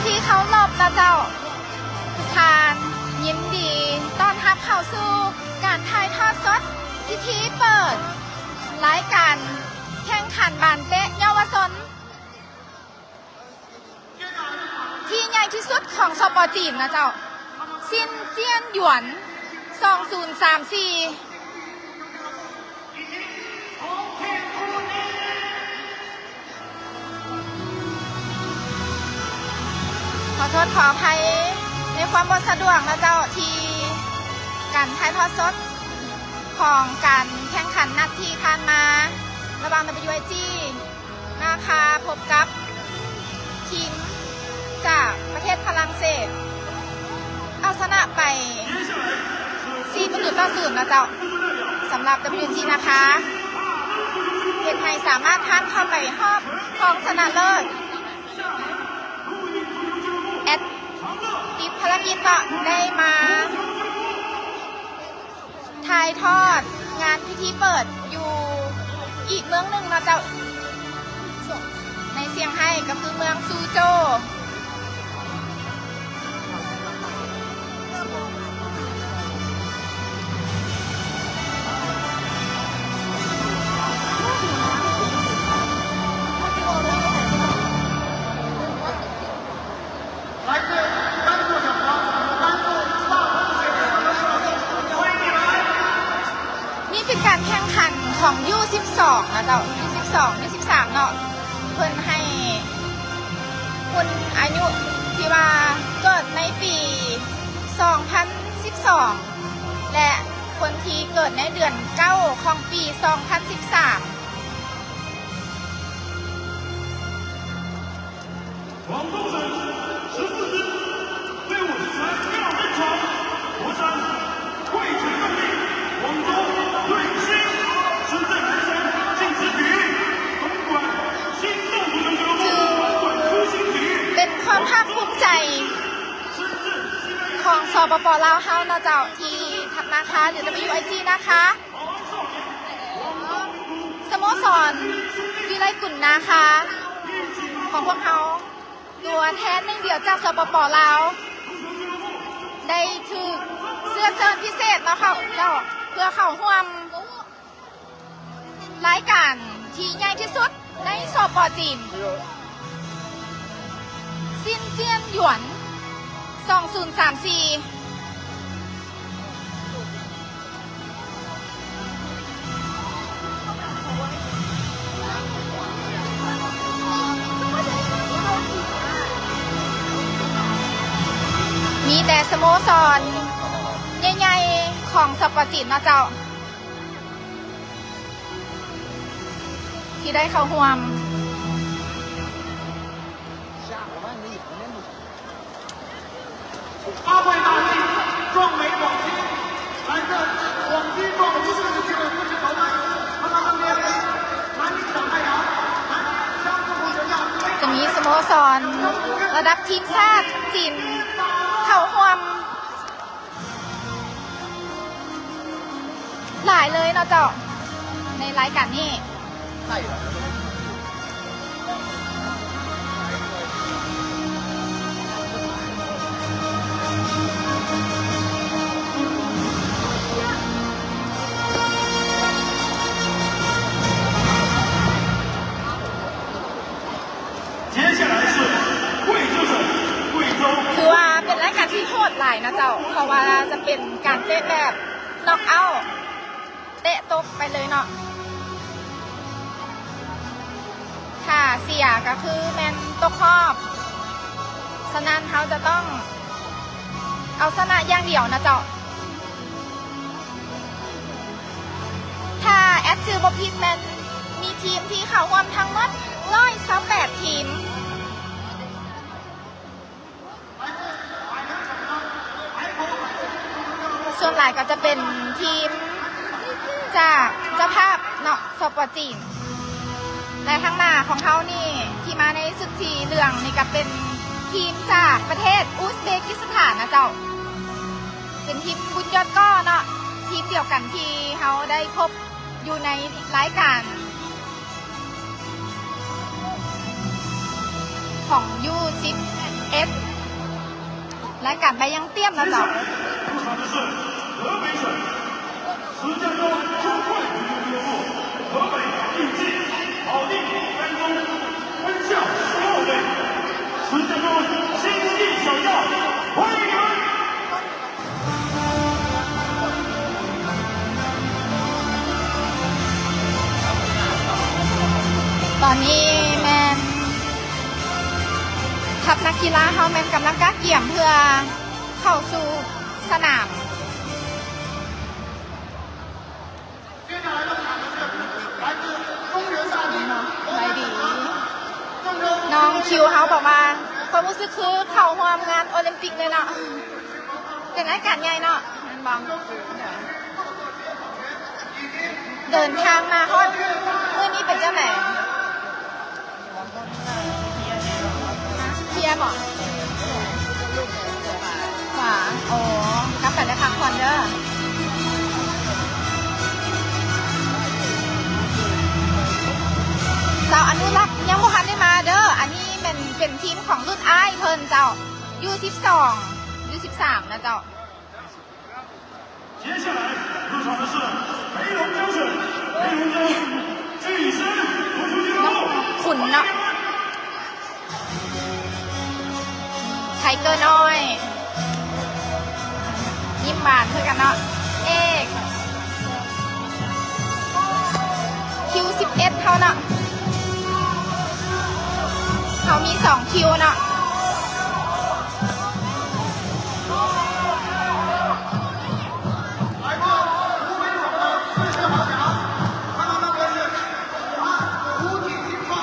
ທີ່ເຄົາລົບນະເຈົ້າ ທຸກທ່ານ ຍິນດີຕ້ອນຮັບເຂົ້າສູ່ການຖ່າຍທອດສົດພິທີເປີດລາຍການແຂ່ງຂັນບານເຕະເຍົາວະຊົນ ທີ່ໃຫຍ່ທີ່ສຸດຂອງ ສປ ຈີນນະເຈົ້າ ຊິນຈຽນຢວນ ສອງພັນຊາວສີ່. ຂໍໂທດຂໍອະໄພໃນຄວາມບໍ່ສະດວກນະເຈົ້າ ທີ່ການຖ່າຍທອດສົດຂອງການແຂ່ງຂັນນັດທີ່ຜ່ານມາ ລະຫວ່າງ ດັບເບິນຢູໄອຈີ ນາຄາ ພົບກັບທີມຈາກປະເທດຝຣັ່ງເສດ ເອົາຊະນະໄປສີ່ປະຕູຕໍ່ສູນເນາະເຈົ້າ. ສຳລັບ ດັບເບິນຢູໄອຈີ ນາຄາ ເຮັດໃຫ້ສາມາດຜ່ານເຂົ້າໄປຮອບຮອງຊະນະເລີດ. ແອັດ ຕິດພາລະກິດເນາະ ໄດ້ມາ ຖ່າຍທອດງານພິທີເປີດຢູ່ອີກເມືອງໜຶ່ງເນາະເຈົ້າ ໃນຊຽງໄຮ້ ກໍຄືເມືອງຊູໂຈ. ນີ້ເປັນການແຂ່ງຂັນຂອງ ຢູສິບສອງ ນະເຈົ້າ ຢູສິບສອງ ຢູສິບສາມເນາະ ເພິ່ນໃຫ້ຄົນອາຍຸທີ່ວ່າເກີດໃນປີສອງພັນສິບສອງ ແລະ ຄົນທີ່ເກີດໃນເດືອນເກົ້າຂອງປີສອງພັນສິບສາມ. 广东省十四支队伍在第二分场夺山，汇聚各地，广州队新深圳人山，近似比，东莞新动足球俱乐部，东莞初心比， ເປັນຄວາມພາກພູມໃຈຂອງ ສປປ ລາວ ເຮົາເນາະເຈົ້າ ທີ່ທັບນາຄາ ຫຼື ດັບເບິນຢູໄອຈີ ນາຄາ ສະໂມສອນວິໄລກຸນນາຄາຂອງພວກເຮົາ ຕົວແທນໜຶ່ງດຽວຈາກ ສປປ ລາວ ໄດ້ຖືກເຊື້ອເຊີນພິເສດເນາະເຈົ້າ ເພື່ອເຂົ້າຮ່ວມລາຍການທີ່ໃຫຍ່ທີ່ສຸດໃນ ສປ ຈີນ ຊິນຈຽນຢວນ ສອງພັນຊາວສີ່. ມີແຕ່ສະໂມສອນໃຫຍ່ໆຂອງ ສປ ຈີນ ເນາະເຈົ້າ ທີ່ໄດ້ເຂົ້າຮ່ວມ. ຈະມີສະໂມສອນລະດັບທີມຊາດຈີນເຂົ້າຮ່ວມ ຫຼາຍເລີຍເນາະເຈົ້າ ໃນລາຍການນີ້. ຖືວ່າເປັນລາຍການທີ່ໂຫດຫຼາຍນະເຈົ້າ ເພາະວ່າຈະເປັນການເຕະແບບ knockout ເຕະຕົກໄປເລີຍເນາະ ຖ້າເສຍກໍຄືແມ່ນຕົກຮອບ. ສະນັ້ນເຮົາຈະຕ້ອງເອົາຊະນະຢ່າງດຽວນະເຈົ້າ. ຖ້າແອັດຈື່ບໍ່ຜິດແມ່ນມີທີມທີ່ເຂົ້າຮ່ວມທັງໝົດຮ້ອຍຊາວແປດທີມ. ສ່ວນຫຼາຍກໍຈະເປັນທີມຈາກເຈົ້າພາບເນາະ ສປ ຈີນ ແລະ ທາງໜ້າຂອງເຮົານີ້ທີ່ມາໃນຊຸດສີເຫຼືອງນີ້ກໍເປັນທີມຈາກປະເທດອຸສເບກິສຖານນະເຈົ້າ. ເປັນທີມບຸນຍອດກໍເນາະ ທີມດຽວກັນທີ່ເຮົາໄດ້ພົບຢູ່ໃນລາຍການຂອງ ຢູສິບເອັດ ລາຍການໄປຢ່າງຕຽມນະເຈົ້າ. ຕອນນີ້ແມ່ນທັບນັກກິລາເຮົາແມ່ນກຳລັງກະກຽມເພື່ອເຂົ້າສູ່ສະໜາມ. ສະບາຍດີ. ນ້ອງຄິວເຮົາບອກວ່າ ຄວາມຮູ້ສຶກຄືເຂົ້າຮ່ວມງານໂອລິມປິກເລີຍເນາະ. ເປັນລາຍການໃຫຍ່ເນາະ ແມ່ນບໍ່? ເດີນທາງມາຮອດມື້ນີ້ເປັນຈັ່ງໃດ? ເພຍບໍ່? ຫວາ? ໂອ້ ກັບໄປແລ້ວພັກຜ່ອນເດີ. ເຈົ້າອະນຸລັກຍັງບໍ່ທັນໄດ້ມາເດີ. ອັນນີ້ແມ່ນເປັນທີມຂອງລຸ້ນອ້າຍເພິ່ນເຈົ້າ ຢູສິບສອງ ຢູສິບສາມນະເຈົ້າ. 接下来入场的是梅龙标准，梅龙标准最深足球俱乐部。 ຂຸນເນາະ ໄທເກີນ້ອຍ ຍິ້ມຫວານຄືກັນເນາະ. ເອກ ຄິວສິບເອັດເຮົາເນາະ ເຮົາມີສອງຄິວເນາະ.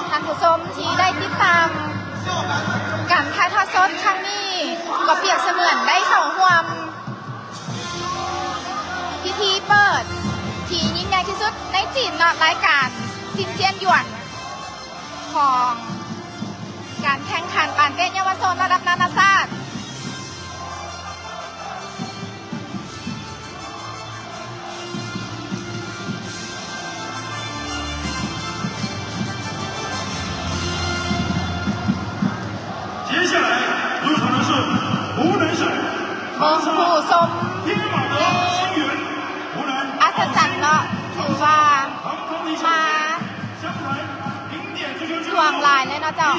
ທ່ານຜູ້ຊົມທີ່ໄດ້ຕິດຕາມການຖ່າຍທອດສົດຄັ້ງນີ້ ກໍປຽບສະເໝືອນໄດ້ເຂົ້າຮ່ວມພິທີເປີດທີ່ຍິ່ງໃຫຍ່ທີ່ສຸດໃນຈີນເນາະ ລາຍການຊິນຊຽນຢວນ ຂອງການແຂ່ງຂັນປານເຕະເຍົາວະຊົນລະດັບນານາຊາດ. 接下来入场的是湖南省长沙野马德新源，湖南长沙野马德新源。 ອັດສະຈັນເນາະ ຖືວ່າມາ ຫຼວງຫຼາຍເລີຍເນາະເຈົ້າ.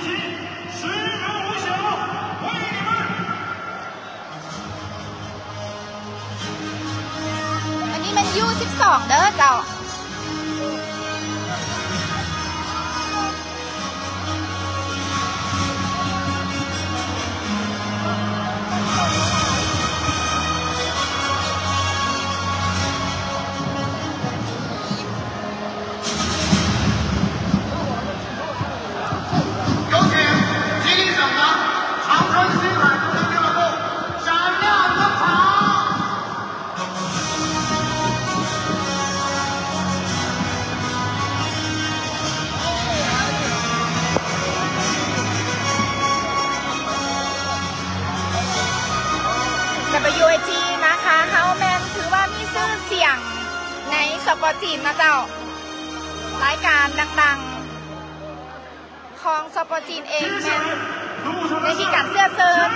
ອັນນີ້ແມ່ນຢູສິບສອງເດີເຈົ້າ. 有请吉林省的长春星海足球俱乐部闪亮登场。 ດັບເບິນຢູເອຈີ ນາຄາ ເຮົາແມ່ນຖືວ່າມີຊື່ສຽງໃນ ສປ ຈີນ ນະເຈົ້າ. ລາຍການດັງໆຂອງ ສປ ຈີນ ເອງແມ່ນໄດ້ມີການເຊື້ອເຊີນ.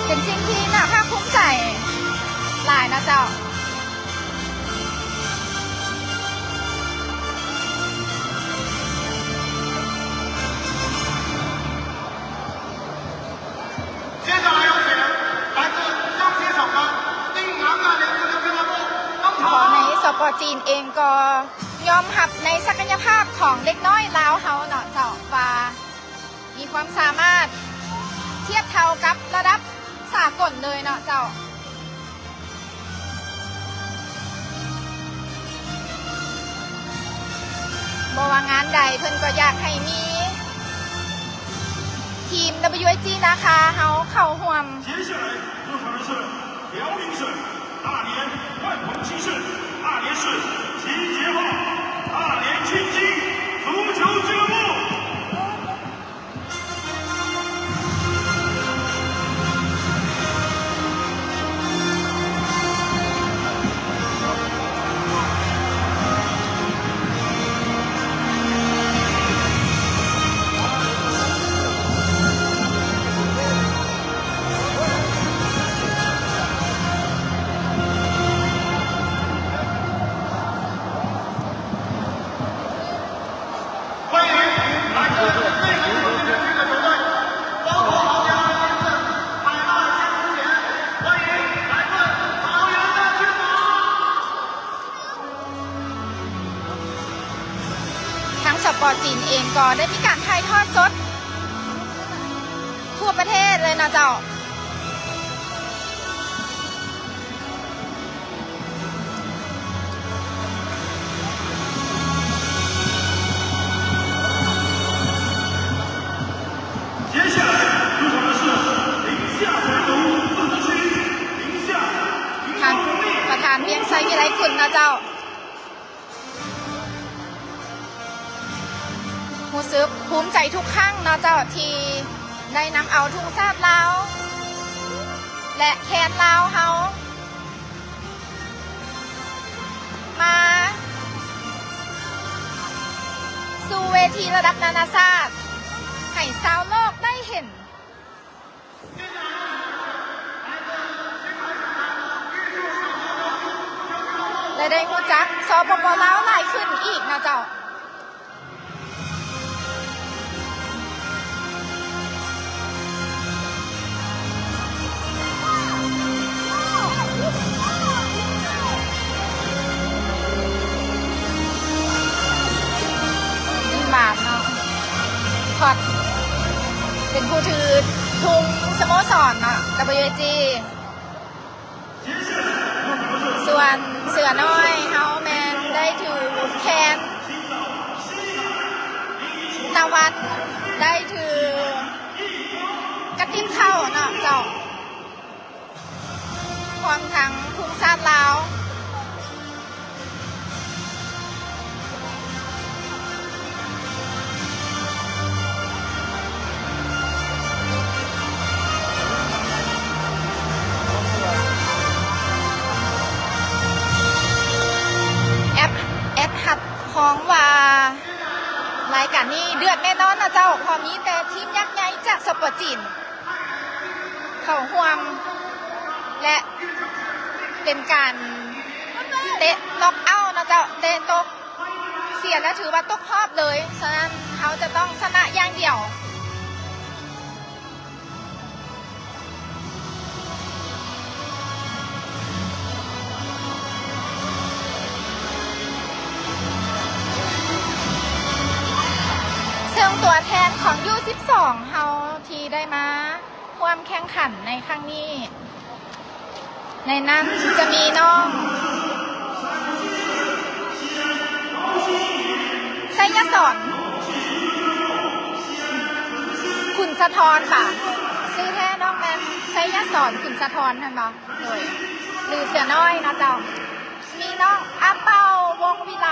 ເປັນສິ່ງທີ່ໜ້າພາກພູມໃຈຫຼາຍນະເຈົ້າ. ແລະ ສປ ຈີນເອງກໍຍອມຮັບໃນສັກກະຍະພາບຂອງເດັກນ້ອຍລາວເຮົາເນາະເຈົ້າ ວ່າມີຄວາມສາມາດທຽບເທົ່າກັບລະດັບສາກົນເລີຍເນາະເຈົ້າ. ບໍ່ວ່າງານໃດເພິ່ນກໍຢາກໃຫ້ມີທີມ ດັບເບິນຢູເອຈີ ນາຄາ ເຮົາເຂົ້າຮ່ວມ. 接下来入场的是辽宁省大连万隆新市大连市集结号大ປະຈີນເອງກໍໄດ້ມີການຖ່າຍທອດສົດທົ່ວປະເທດເລີຍນະເຈົ້າ. ທ່ານປະທານ ວຽງໄຊ ວິໄລກຸນ ນະເຈົ້າ. ຮູ້ສຶກພູມໃຈທຸກຄັ້ງເນາະເຈົ້າ ທີ່ໄດ້ນຳເອົາທຸງຊາດລາວ ແລະ ແຄນລາວເຮົາ ມາສູ່ເວທີລະດັບນານາຊາດ ໃຫ້ຊາວໂລກໄດ້ເຫັນ ແລະ ໄດ້ຮູ້ຈັກ ສປປ ລາວ ຫຼາຍຂຶ້ນອີກນະເຈົ້າ. ບານເນາະ ຂອດ ເປັນຜູ້ຖືທຸງສະໂມສອນເນາະ ດັບເບິນຢູເອຈີ ສ່ວນເສືອນ້ອຍເຮົາແມ່ນໄດ້ຖືແຄນ ຕາວັນໄດ້ຖືກະຕິບເຂົ້າເນາະເຈົ້າ. ພ້ອມທັງທຸງຊາດລາວ ແອັດ ແອັດຮັບຮອງວ່າ ລາຍການນີ້ເດືອດແນ່ນອນນະເຈົ້າ ເພາະມີແຕ່ທີມຍັກໃຫຍ່ຈາກ ສປ ຈີນ ເຂົ້າຮ່ວມ ແລະ ເປັນການເຕະນັອກເອົາເນາະເຈົ້າ ເຕະຕົກ ເສຍແລ້ວຖືວ່າຕົກຮອບເລີຍ. ສະນັ້ນ ເຮົາຈະຕ້ອງຊະນະຢ່າງດຽວ. ເຊິ່ງຕົວແທນຂອງ ຢູສິບສອງ ເຮົາທີ່ໄດ້ມາຮ່ວມແຂ່ງຂັນໃນຄັ້ງນີ້ ໃນນັ້ນຈະມີນ້ອງ ໄຊຍະສອນ ຂຸນສະທອນ ບາ ຊື່ແທ້ນ້ອງແມ່ນໄຊຍະສອນ ຂຸນສະທອນ ແມ່ນບໍ່? ໂດຍ ຫຼືເສືອນ້ອຍເນາະເຈົ້າ. ມີນ້ອງອາເປົາ ວົງວິໄລ.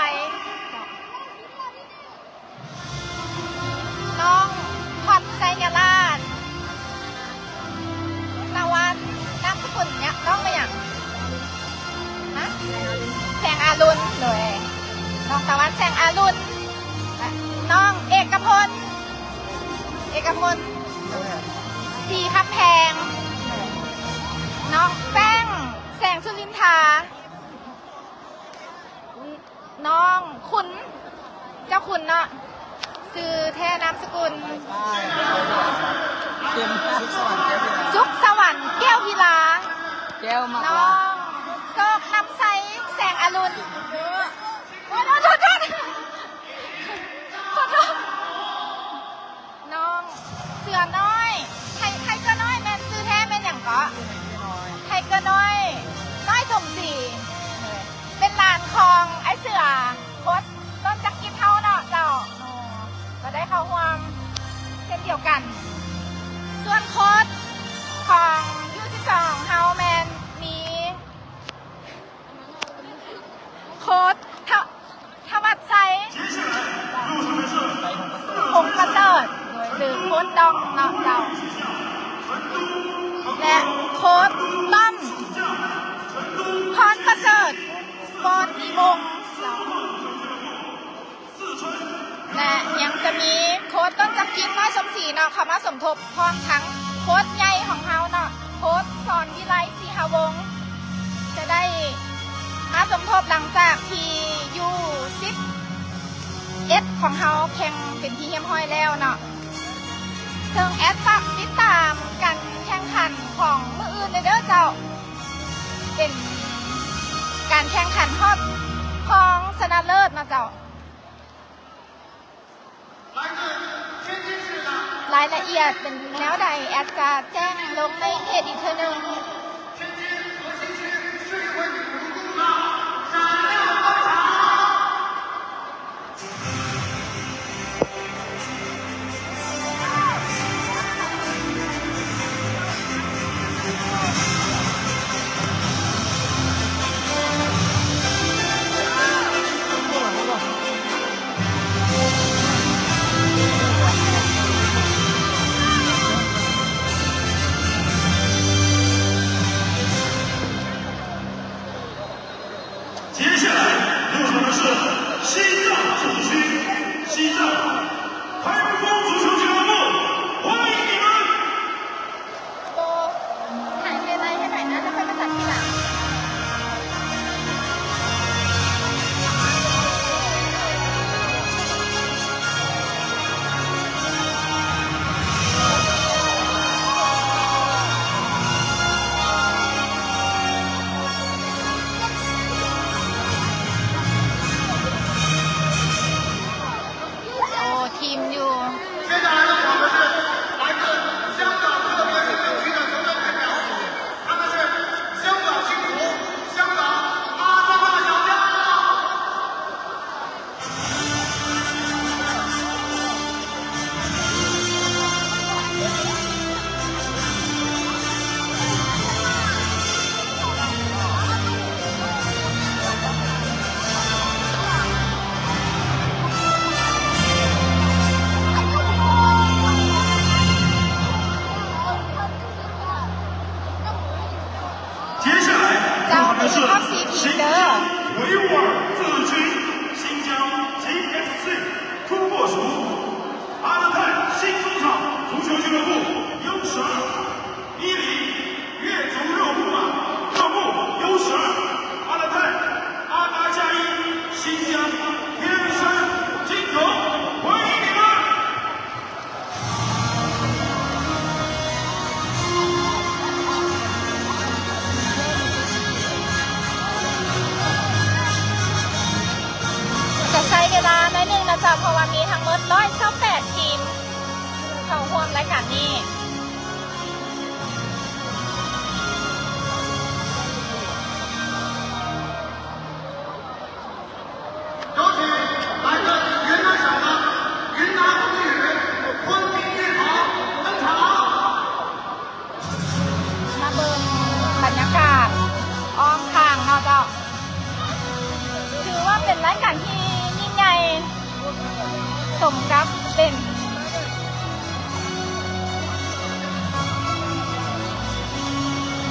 ນ້ອງຂວັນ ໄຊຍະລາດ, ຕາວັນ ນາມສະກຸນຫຍັງ? ນ້ອງວ່າຫຍັງ? ຮະ? ແສງອາລຸນ. ໂດຍ ນ້ອງຕາວັນ ແສງອາລຸນ. ແລະ ນ້ອງເອກະພົນ ເອກະພົນ ສີຄຳແພງ. ໂດຍ ນ້ອງແປ້ງ ແສງສຸລິນທາ. ນ້ອງຂຸນ ເຈົ້າຂຸນເນາະ ຊື່ແທ້ນາມສະກຸນ ສຸກສະຫວັນ ແກ້ວພິລາ. ແກ້ວມາກວ່າ ນ້ອງໂຊກນຳໄຊ ແສງອາລຸນ. ໂອ້ຍ ໂທດ ໂທດ ໂທດ. ນ້ອງເສືອນ້ອຍ ໄທ ໄທເກີ້ນ້ອຍ ແມ່ນຊື່ແທ້ແມ່ນຫຍັງເກາະ? ໄທເກີ້ນ້ອຍ ນ້ອຍສົມສີ ເປັນຫຼານຂອງອ້າຍເສືອ ໂຄດຕົ້ນຈັກກິດເຮົາເນາະເຈົ້າ. ກໍໄດ້ເຂົ້າຮ່ວມເຊັ່ນດຽວກັນ. ສ່ວນໂຄດຂອງ ຢູສິບສອງ ເຮົາແມ່ນມີ ໂຄດ ທະ ທະວັດໄຊ ພົງປະເສີດ ໂດຍ ຫຼື ໂຄດດອງເນາະເຈົ້າ ແລະ ໂຄດຕ້ອມ ພອນປະເສີດ ໂຄດນິວົງເຈົ້າ. ແລະ ຍັງຈະມີໂຄດຕົ້ນຈັກກິດ ນ້ອຍສົມສີເນາະ ເຂົ້າມາສົມທົບ ພ້ອມທັງໂຄດໃຫຍ່ຂອງເຮົາເນາະ ໂຄດສອນວິໄລ ສີຫະວົງ ຈະໄດ້ມາສົມທົບຫຼັງຈາກທີ່ ຢູສິບເອັດ ຂອງເຮົາແຂ່ງເປັນທີ່ຮຽບຮ້ອຍແລ້ວເນາະ. ເຊິ່ງແອັດຝາກຕິດຕາມການແຂ່ງຂັນຂອງມື້ອື່ນເດີເຈົ້າ ເປັນການແຂ່ງຂັນຮອບຮອງຊະນະເລີດເນາະເຈົ້າ. ລາຍລະອຽດເປັນແນວໃດ ແອັດຈະແຈ້ງລົງໃນເພຈອີກເທື່ອໜຶ່ງ. 接下来入场的是西藏足球区，西藏台风足球俱乐部，欢迎你们！ ໂອ້ ທີມຢູ່ 接下来入场的是来自香港特别行政区的球队代表，他们是香港新图、香港阿森纳小将。 接下来入场的是新疆维吾尔自治区新疆G S C突破署。 阿勒泰新中场足球俱乐部U十二，伊犁越族热木马热木U十二，阿勒泰阿达加依新疆天山金腾，欢迎你们！ ຈະໃຊ້ເວລາໜ້ອຍໜຶ່ງນະເຈົ້າ ເພາະວ່າມີທັງໝົດຮ້ອຍຊາວແປດທີມເຂົ້າຮ່ວມລາຍການນີ້. 有请来自云南省的云南风雨昆明运河登场。 ມາເບິ່ງບັນຍາກາດອ້ອມຂ້າງເນາະເຈົ້າ. ຖືວ່າເປັນລາຍການທີ່ຍິ່ງໃຫຍ່ ສົມກັບເປັນ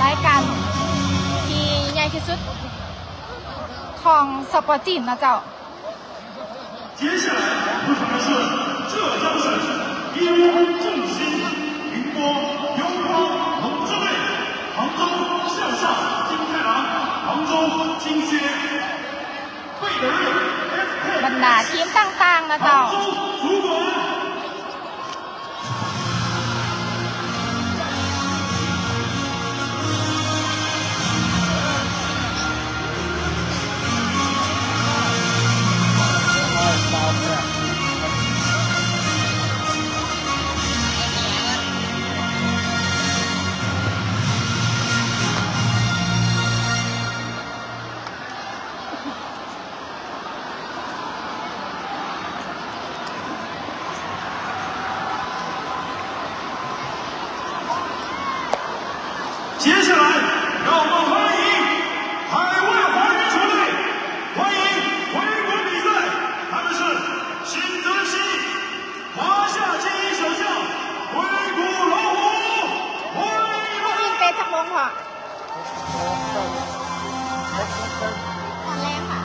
ລາຍການທີ່ໃຫຍ່ທີ່ສຸດຂອງ ສປ ຈີນ ເນາະເຈົ້າ. 接下来入场的是浙江省义乌政协宁波永康龙之队，杭州向上金太郎，杭州金靴，贝德瑞， ບັນດາທີມຕ່າງໆນະເຈົ້າ. 杭州足管 接下来，让我们欢迎海外华人球队，欢迎回国比赛，他们是新泽西华夏精英小将灰谷老虎，欢迎他们！ ເຕະຈັກໂມງເພາະ? ຕອນແລງຫວາ?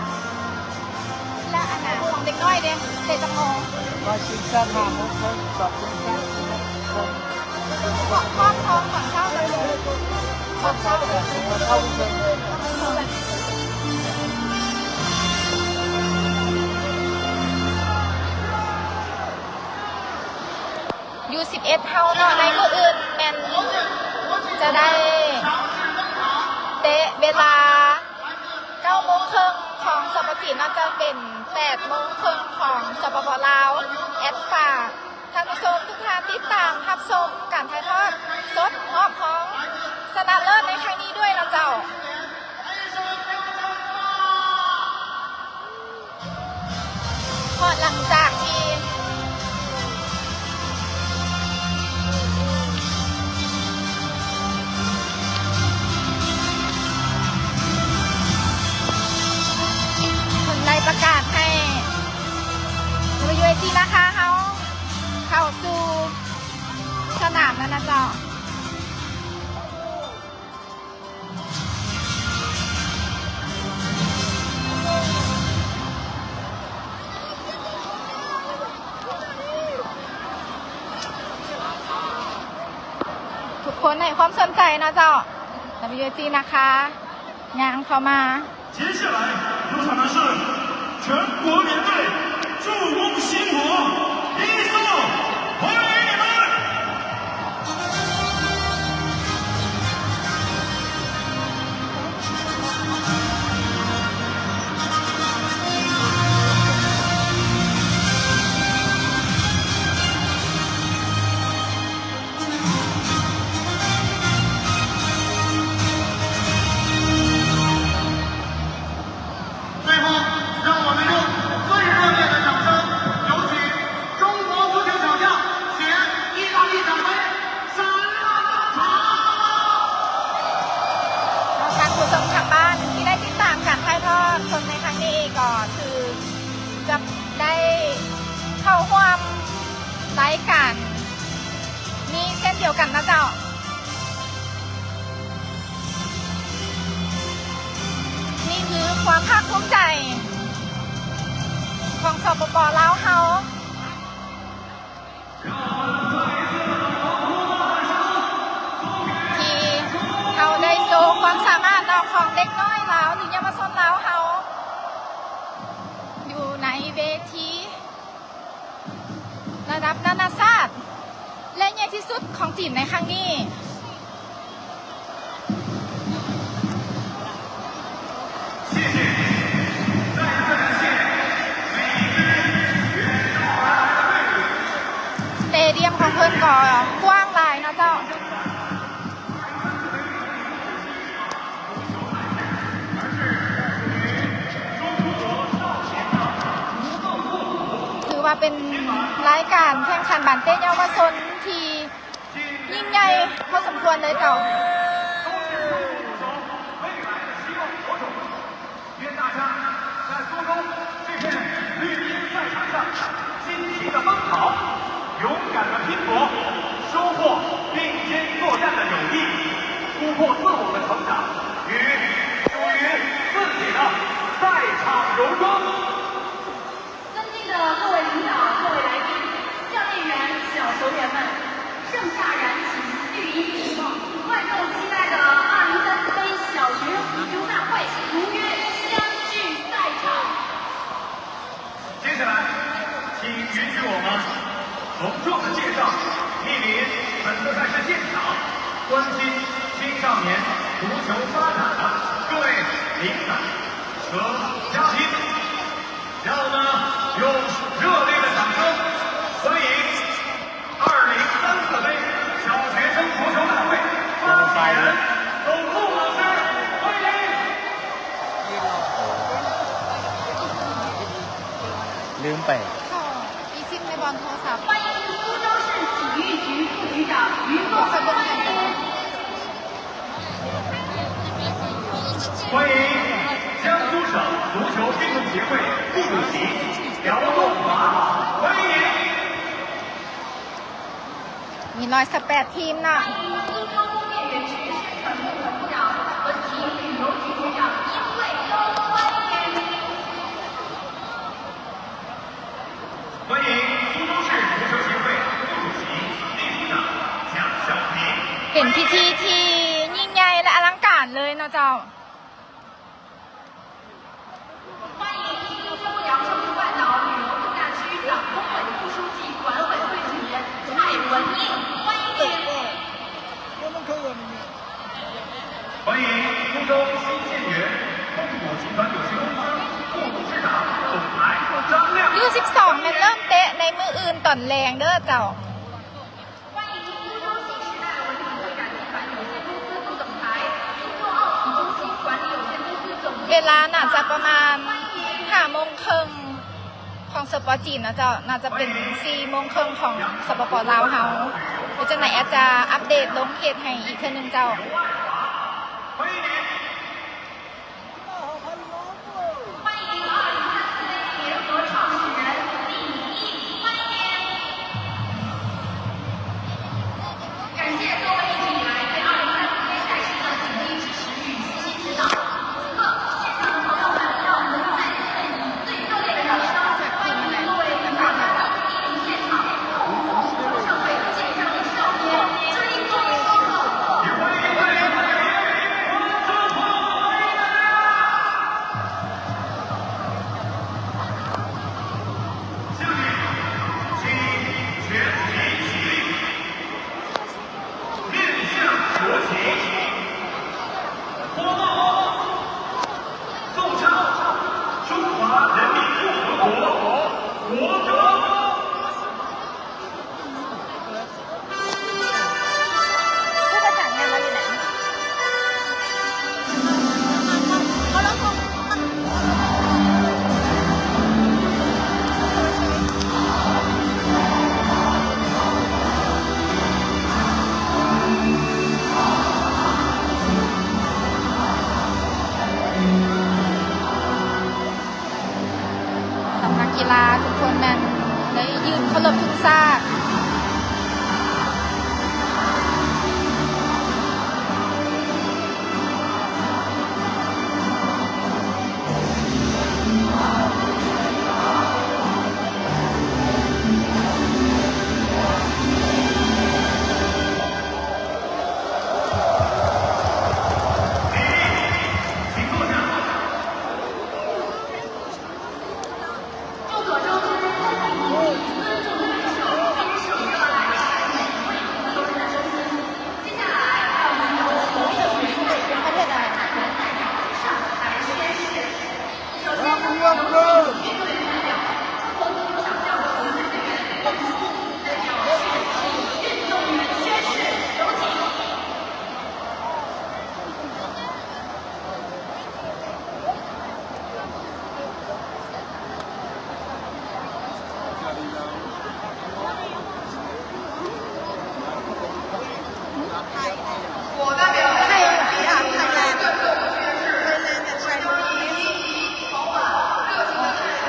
ແລ້ວອັນນ່າ ຂອງເດັກນ້ອຍເດ ເຕະຈັກໂມງ? ຮ້ອຍສີ່ສິບຫ້າໂມງເຄິ່ງ ສອງໂມງເຊົ້າ ສິບໂມງເຄິ່ງ ຂອງ ຂອງ ຂອງເຊົ້າ ຕອນເຊົ້າ ຕອນເຊົ້າ ເກົ້າໂມງເຄິ່ງ. ຢູສິບເອັດເຮົາເນາະ ໃນມື້ອື່ນແມ່ນຈະໄດ້ເຕະເວລາເກົ້າໂມງເຄິ່ງຂອງ ສປ ຈີນ ເນາະ ຈະເປັນແປດໂມງເຄິ່ງຂອງ ສປປ ລາວ ແອັດຝາກ ທ່ານຜູ້ຊົມທຸກທ່ານຕິດຕາມຮັບຊົມການຖ່າຍທອດສົດຮອບຮອງຊະນະເລີດໃນຄັ້ງນີ້ດ້ວຍເນາະເຈົ້າ. ເພາະຫຼັງຈາກທີ່ເພິ່ນໄດ້ປະກາດໃຫ້ ຢູເອສຈີ ນາຄາເຮົາເຂົ້າສູ່ສະໜາມແລ້ວນະເຈົ້າ. ທຸກຄົນໃຫ້ຄວາມສົນໃຈເນາະເຈົ້າ ຢູເອສຈີ ນາຄາ ຍ່າງເຂົ້າມາ. 接下来入场的是全国联队助攻新国伊索，欢迎你们！ 最后，让我们用最热烈的掌声，有请中国足球小将、前意大利奖杯 ທ່ານຜູ້ຊົມທາງບ້ານທີ່ໄດ້ຕິດຕາມການຖ່າຍທອດສົດໃນຄັ້ງນີ້ ກໍຖືຈະໄດ້ເຂົ້າຮ່ວມລາຍການນີ້ເຊັ່ນດຽວກັນນະເຈົ້າ. ນີ້ຄືຄວາມພາກພູມໃຈຂອງ ສປປ ລາວເຮົາ ທີ່ເຮົາໄດ້ໂຊຄວາມສາມາດເນາະ ຂອງເດັກນ້ອຍລາວ ຫຼື ເຍົາວະຊົນລາວເຮົາ ຢູ່ໃນເວທີລະດັບນານາຊາດ ແລະ ໃຫຍ່ທີ່ສຸດຂອງຈີນໃນຄັ້ງນີ້. ສະເຕດຽມຂອງເພິ່ນກໍກວ້າງຫຼາຍເນາະເຈົ້າ. ຖືວ່າເປັນລາຍການແຂ່ງຂັນບານເຕະເຍົາວະຊົນທີ່ ຍິ່ງໃຫຍ່ພໍສົມຄວນເລີຍເຈົ້າ. 尊敬的各位领导、各位来宾、教练员、小球员们，盛夏燃起绿茵的希望，万众期待的二零三四杯小学足球大会如约相聚赛场。接下来，请允许我们隆重地介绍莅临本次赛事现场、关心青少年足球发展的各位领导和嘉宾。 让我们用热烈的掌声欢迎二零三四杯小学生足球大会发起人董路老师，欢迎！ ລືມໄປ ຂໍອີຊິມໃນບ່ອນໂທລະສັບ 欢迎苏州市体育局副局长于梦欢迎 欢迎江苏省足球运动协会副主席姚梦华，欢迎。 ມີຮ້ອຍສິບແປດທີມເນາະ. 欢迎苏州市足球协会副主席、秘书长蒋晓平。 ເປັນພິທີທີ່ຍິ່ງໃຫຍ່ ແລະ ອະລັງການເລີຍເນາະເຈົ້າ. 欢迎苏州阳澄湖半岛旅游度假区党工委副书记、管委会主任蔡文印，欢迎您。 欢迎苏州新建园控股集团有限公司副董事长、总裁张亮。 ຢູ່ ສິບສອງແມ່ນເລີ່ມເຕະໃນມື້ອື່ນຕອນແລງເດີເຈົ້າ. ເວລາໜ້າຈະປະມານຫ້າໂມງເຄິ່ງຂອງ ສປ ຈີນນະເຈົ້າ, ໜ້າຈະເປັນສີ່ໂມງເຄິ່ງຂອງ ສປປ ລາວເຮົາ. ເປັນຈັ່ງໃດ ແອດຈະອັບເດດລົງເພຈໃຫ້ອີກເທື່ອໜຶ່ງເຈົ້າ. ນຳນັກກິລາທຸກຄົນແມ່ນໄດ້ຢືນເຄົາລົບທຸງຊາດ.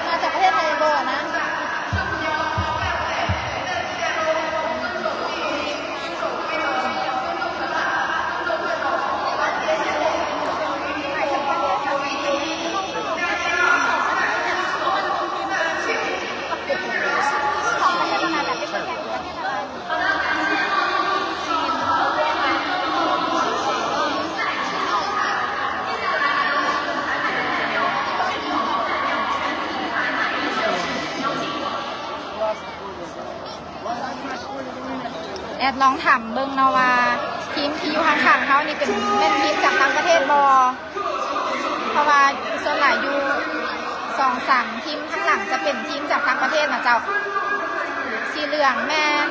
ມາຈາກປະເທດໄທບໍ່ນະ? ແອດລອງຖາມເບິ່ງເນາະວ່າ ທີມທີ່ຢູ່ຂ້າງໆເຮົານີ້ເປັນ ແມ່ນທີມຈາກຕ່າງປະເທດບໍ່? ເພາະວ່າສ່ວນຫຼາຍຢູ່ສອງສາມທີມຂ້າງຫຼັງຈະເປັນທີມຈາກຕ່າງປະເທດນະເຈົ້າ. ສີເຫຼືອງແມ່ນ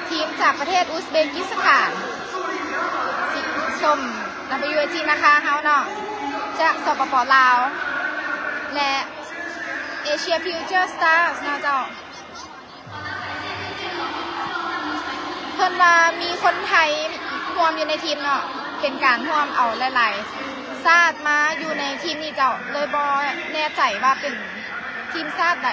ທີມຈາກປະເທດອຸສເບກິສຖານ, ສີສົ້ມ ດັບເບິນຢູເອຈີ ນາຄາເຮົາເນາະ ຈາກ ສປປ ລາວ ແລະ ເອເຊຍ ຟິວເຈີ ສະຕາສ ເນາະເຈົ້າ. ເພິ່ນວ່າມີຄົນໄທຮ່ວມຢູ່ໃນທີມເນາະ ເປັນການຮ່ວມເອົາຫຼາຍໆຊາດມາຢູ່ໃນທີມນີ້ເຈົ້າ, ເລີຍບໍ່ແນ່ໃຈວ່າເປັນທີມຊາດໃດ.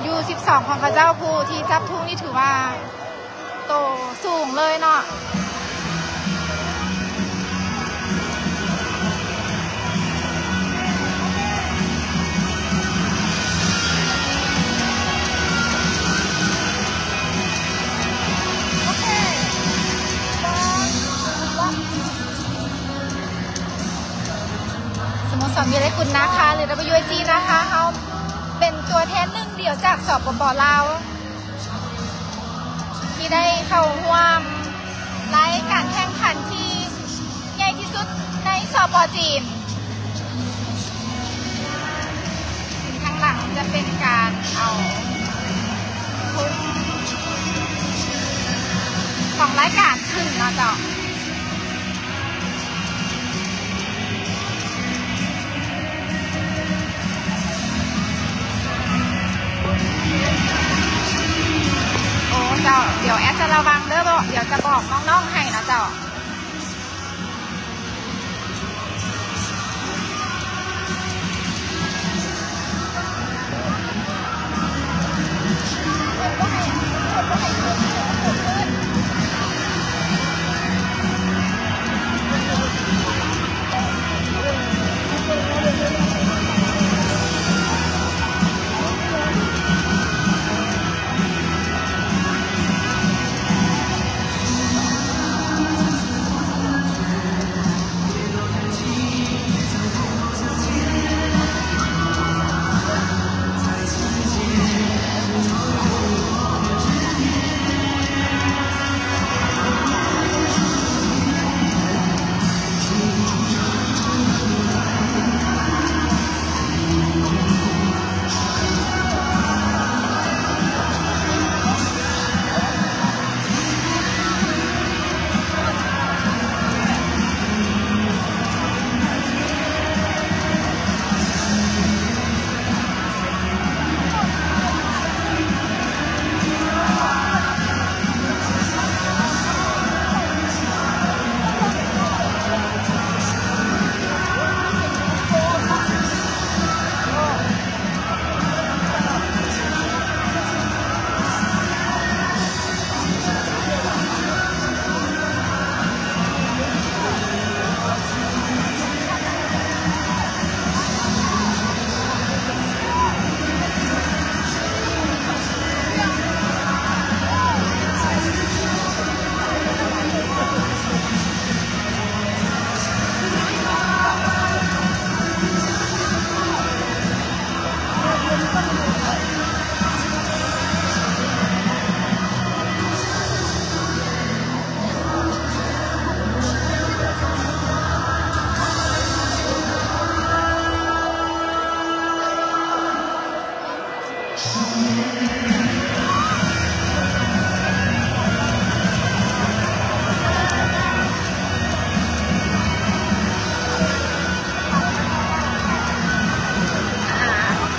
ຢູສິບສອງຂອງເຂົາເຈົ້າ ຜູ້ທີ່ຈັບທຸງນີ້ຖືວ່າ ໂຕສູງເລີຍເນາະ. ສອງ ຢູ່ໃນກຸ່ມນາຄາ ຫຼື ດັບເບິນຢູເອຈ ນາຄາ ເຮົາເປັນຕົວແທນໜຶ່ງດຽວຈາກ ສປປ ລາວ ທີ່ໄດ້ເຂົ້າຮ່ວມລາຍການແຂ່ງຂັນທີ່ໃຫຍ່ທີ່ສຸດໃນ ສປ ຈີນ. ທາງຫຼັງຈະເປັນການເອົາທຸງຂອງລາຍການຂຶ້ນເນາະເຈົ້າ. ໂອ້ເຈົ້າ, ດຽວແອດຈະລະວັງເດີ, ດຽວຈະບອກນ້ອງໆໃຫ້ນະເຈົ້າ.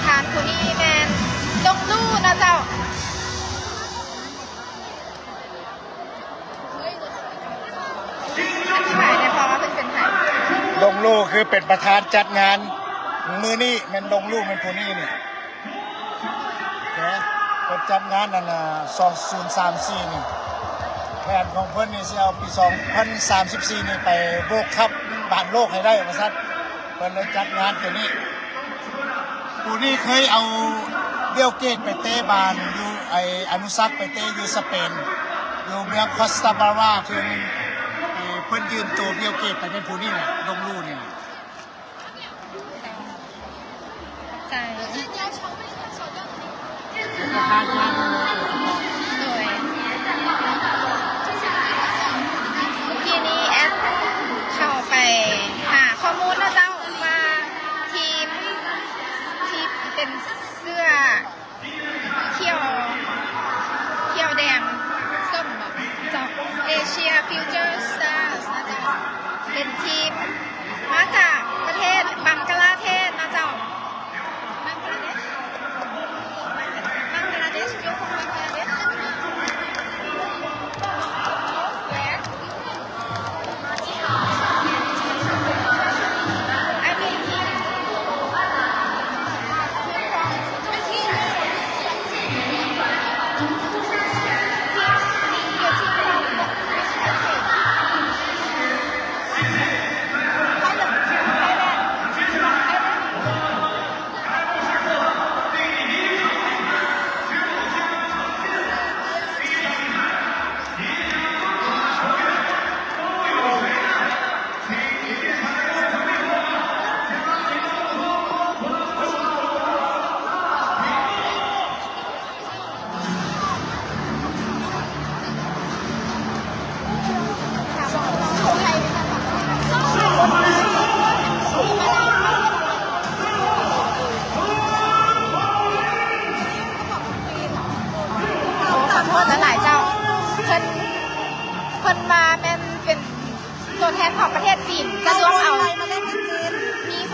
ທ່ານຜູ້ນີ້ແມ່ນ ດົງລູ ນະເຈົ້າ. ອະທິບາຍໄດ້ບໍ່ວ່າເພິ່ນເປັນໃຜ? ດົງລູຄືເປັນປະທານຈັດງານມື້ນີ້ ແມ່ນດົງລູແມ່ນຜູ້ນີ້ນີ້ ເພິ່ນຈັດງານອັນນ່າ ສອງພັນສາມສິບສີ່ນີ້ ແຜນຂອງເພິ່ນນີ້ຊິເອົາປີສອງພັນສາມສິບສີ່ນີ້ໄປ World Cup ບານໂລກໃຫ້ໄດ້ວ່າຊັ້ນ ເພິ່ນເລີຍຈັດງານໂຕນີ້. ຜູ້ນີ້ເຄີຍເອົາ Bill Gates ໄປເຕະບານຢູ່ ໄອ້ ອະນຸສັກໄປເຕະຢູ່ສະເປນ ຢູ່ເມືອງ Costa Brava ເທື່ອໜຶ່ງ. ເອີ ເພິ່ນຢືມໂຕ Bill Gates ໄປ ແມ່ນຜູ້ນີ້ແຫຼະ ດົງລູນີ້ແຫຼະ. ໃຈ ໂດຍ ເມື່ອກີ້ນີ້ແອດເຂົ້າໄປຫາຂໍ້ມູນເນາະເຈົ້າ ວ່າທີມທີ່ເປັນເສື້ອຂຽວ ຂຽວແດງສົ້ມເນາະເຈົ້າ Asia Future Stars ນະເຈົ້າ ເປັນທີມ ມາຈາກປະເທດບັງກະລາເທດນະເຈົ້າ ບັງກະລາເທດ ບັງກະລາເທດ ໂຍ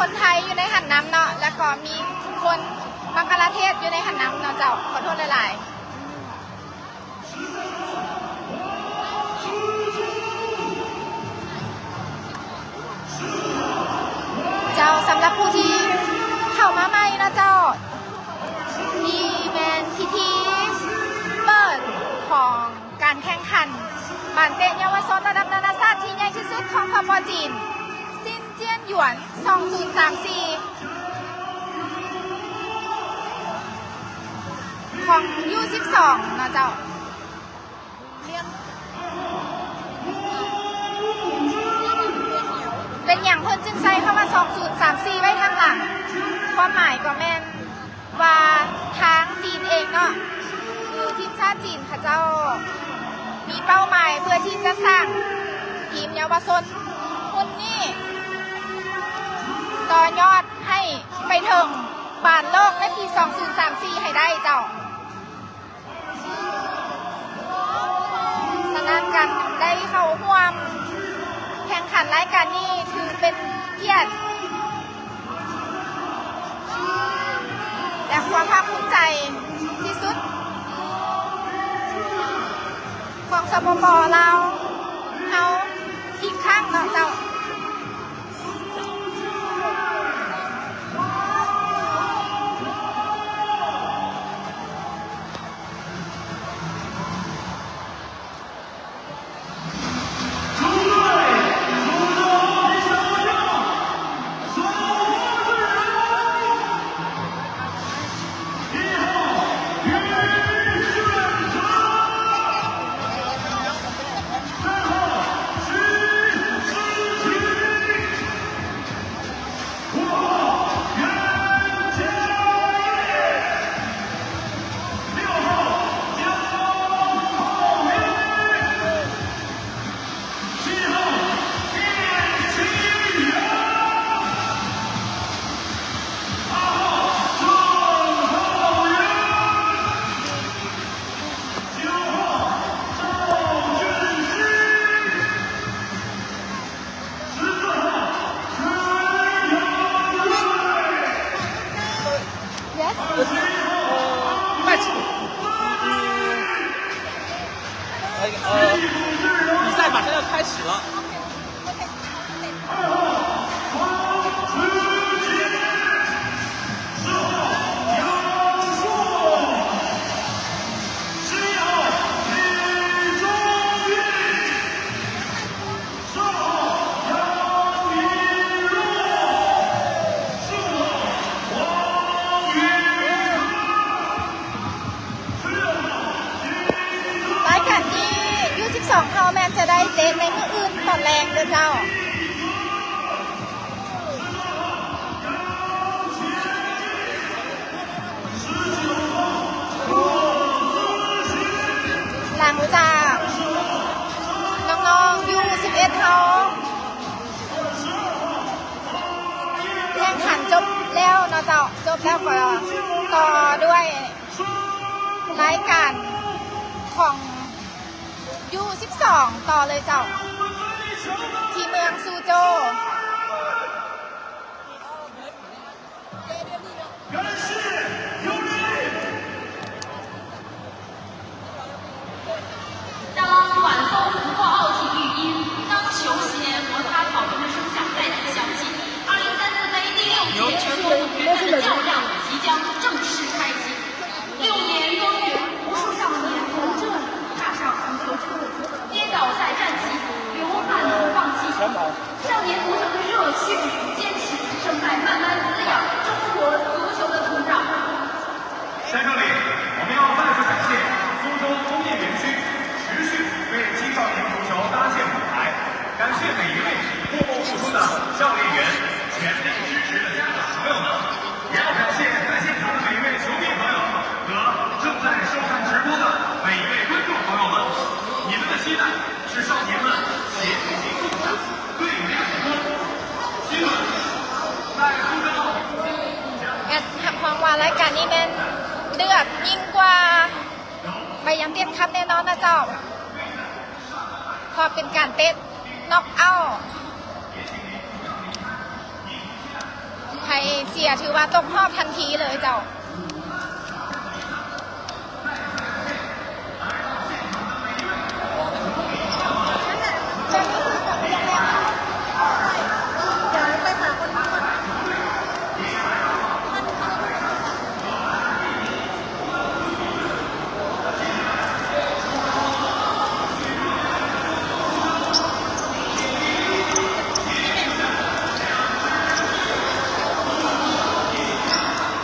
ຄົນໄທຢູ່ໃນຫັ້ນນຳເນາະ ແລ້ວກໍມີຄົນບັງກະລາເທດຢູ່ໃນຫັ້ນນຳເນາະເຈົ້າ. ຂໍໂທດຫຼາຍໆ. ເຈົ້າ, ສຳລັບຜູ້ທີ່ເຂົ້າມາໃໝ່ເນາະເຈົ້າ, ນີ້ແມ່ນພິທີເປີດຂອງການແຂ່ງຂັນບານເຕະເຍົາວະຊົນລະດັບນານາຊາດທີ່ໃຫຍ່ທີ່ສຸດຂອງ ສປ ຈີນ ຊິນ ຈຽນ ຫຍວນ ສອງພັນຊາວສີ່ ຂອງ ຢູສິບສອງ ເນາະເຈົ້າ. ເປັນຫຍັງເພິ່ນຈຶ່ງໃສ່ຄຳວ່າ ສອງພັນຊາວສີ່ ໄວ້ທາງຫຼັງ? ຄວາມໝາຍກໍແມ່ນ ວ່າທາງຈີນເອງເນາະ ຄືທີມຊາດຈີນເຂົາເຈົ້າມີເປົ້າໝາຍເພື່ອທີ່ຈະສ້າງທີມເຍົາວະຊົນຮຸ່ນນີ້ຕໍ່ຍອດໃຫ້ໄປເຖິງບານໂລກໃນປີສອງພັນຊາວສີ່ໃຫ້ໄດ້ເຈົ້າ. ສະນັ້ນ ການໄດ້ເຂົ້າຮ່ວມແຂ່ງຂັນລາຍການນີ້ ຖືເປັນກຽດ ແລະ ຄວາມພາກພູມໃຈທີ່ສຸດຂອງ ສປປ ລາວ ເຮົາອີກຄັ້ງເນາະເຈົ້າ. Yes. 呃，呃，比赛马上要开始了。ລາຍການນີ້ ຢູສິບສອງ ເຮົາແມ່ນຈະໄດ້ເຕະໃນມື້ອື່ນຕອນແລງເດີເຈົ້າ. ຫຼັງຈາກນ້ອງໆ ຢູສິບເອັດ ເຮົາແຂ່ງຂັນຈົບແລ້ວເນາະເຈົ້າ, ຈົບແລ້ວກໍຕໍ່ດ້ວຍລາຍການຂອງ ຢູສິບສອງ ຕໍ່ເລີຍເຈົ້າ ທີ່ເມືອງຊູໂຈ. 当晚风不过奥体育音，当球鞋摩擦草坪的声响再次响起，二零一三四杯第六届全国总决赛的较量即将正式开启。六年多月，无数少年从这里踏上足球场，跌倒再站起，流汗不放弃。少年足球的热血与坚持正在慢慢滋养中国足球的土壤。 在这里，我们要再次感谢苏州工业园区持续为青少年足球搭建舞台，感谢每一位默默付出的教练员、全力支持的家长朋友们，也要感谢在现场的每一位球迷朋友和正在收看直播的每一位观众朋友们。你们的期待是少年们协同行动的最美阳光。今晚在苏州奥运会 ແອດຮັບຮອງວ່າລາຍການນີ້ແມ່ນເດືອດຍິ່ງກວ່າໄບຢາງຕຽນຄັບແນ່ນອນນະເຈົ້າ, ເພາະເປັນການເຕະນັອກເອົາ. ເສຍຖືວ່າຕົກຮອບທັນທີເລີຍເຈົ້າ.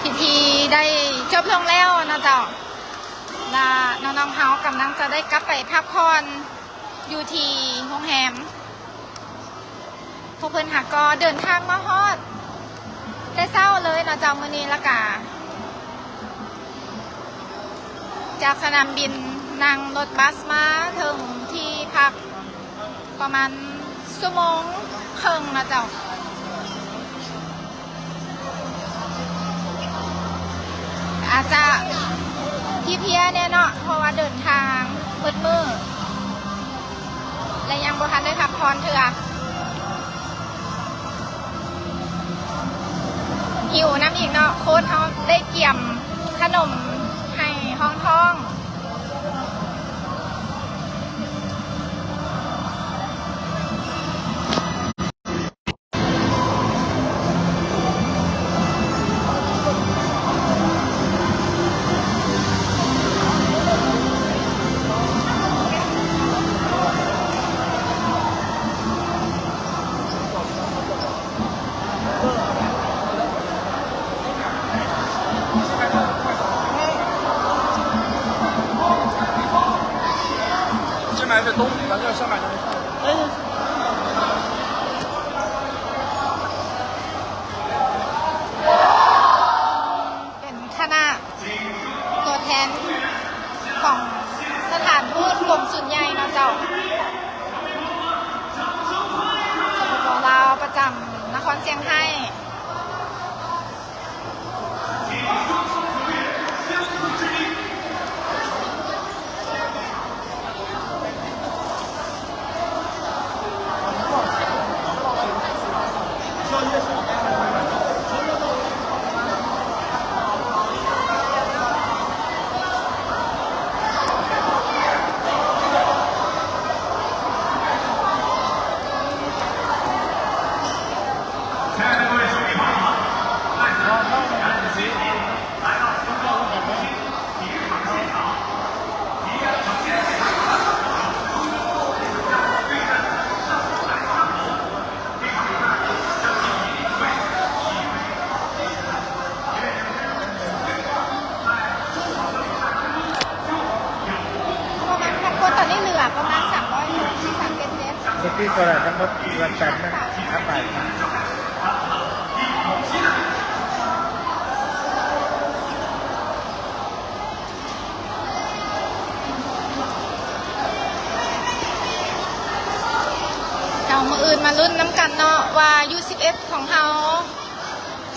ພິທີໄດ້ຈົບລົງແລ້ວເນາະເຈົ້າ ລະນ້ອງໆເຮົາກຳລັງຈະໄດ້ກັບໄປພັກຜ່ອນຢູ່ທີ່ໂຮງແຮມ. ພວກເພິ່ນຫາກໍເດີນທາງມາຮອດແຕ່ເຊົ້າເລີຍເນາະເຈົ້າ ມື້ນີ້ ລະກະຈາກສະໜາມບິນນັ່ງລົດບັສມາເຖິງທີ່ພັກປະມານຊົ່ວໂມງເຄິ່ງເນາະເຈົ້າ. ອາດຈະເພຍໆແດ່ເນາະ ເພາະວ່າເດີນທາງໝົດມື້ ແລະ ຍັງບໍ່ທັນໄດ້ພັກຜ່ອນເທື່ອ. ຫິວນຳອີກເນາະ ໂຄ້ດເຮົາໄດ້ກຽມຂະໜົມໃຫ້ຮອງທ້ອງ. 先买一份东西，咱就先买东西。 ເປັນຄະນະຕົວແທນຂອງສະຖານທູດກົງສຸນໃຫຍ່ເນາະເຈົ້າ ສປປ ລາວ ປະຈຳນະຄອນຊຽງໄຮ້. ປະມານທັງໝົດຕອນນີ້ເຫຼືອປະມານສາມຮ້ອຍຫົກ ສາມເຈັດເຈັດ ສະປີດເທົ່າໃດທັງໝົດ? ເຫຼືອແປດໜຶ່ງ ຫາໄປ. ເຈົ້າ ມື້ອື່ນມາລຸ້ນນຳກັນເນາະ ວ່າ ຢູສິບເອັດ ຂອງເຮົາ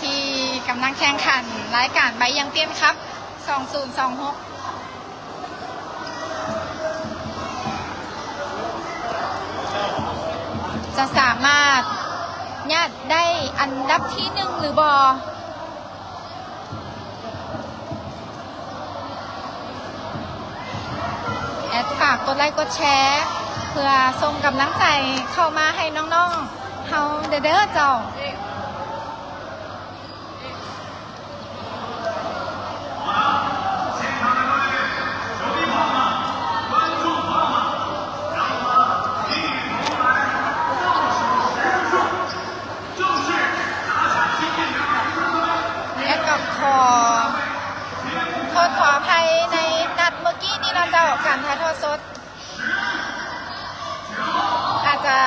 ທີ່ກຳລັງແຂ່ງຂັນລາຍການໃບຢາງຕຽນຄັບ ສອງພັນຊາວຫົກ ຈະສາມາດຍາດໄດ້ອັນດັບທີໜຶ່ງຫຼືບໍ່? ແອັດຝາກກົດໄລ້ກົດແຊ ເພື່ອສົ່ງກຳລັງໃຈເຂົ້າມາໃຫ້ນ້ອງໆເຮົາແດ່ເດີເຈົ້າ. ແລ້ວກໍຂໍໂທດຂໍອະໄພໃນນັດເມື່ອກີ້ນີ້ເນາະເຈົ້າ ການຖ່າຍທອດສົດ ອາດຈະ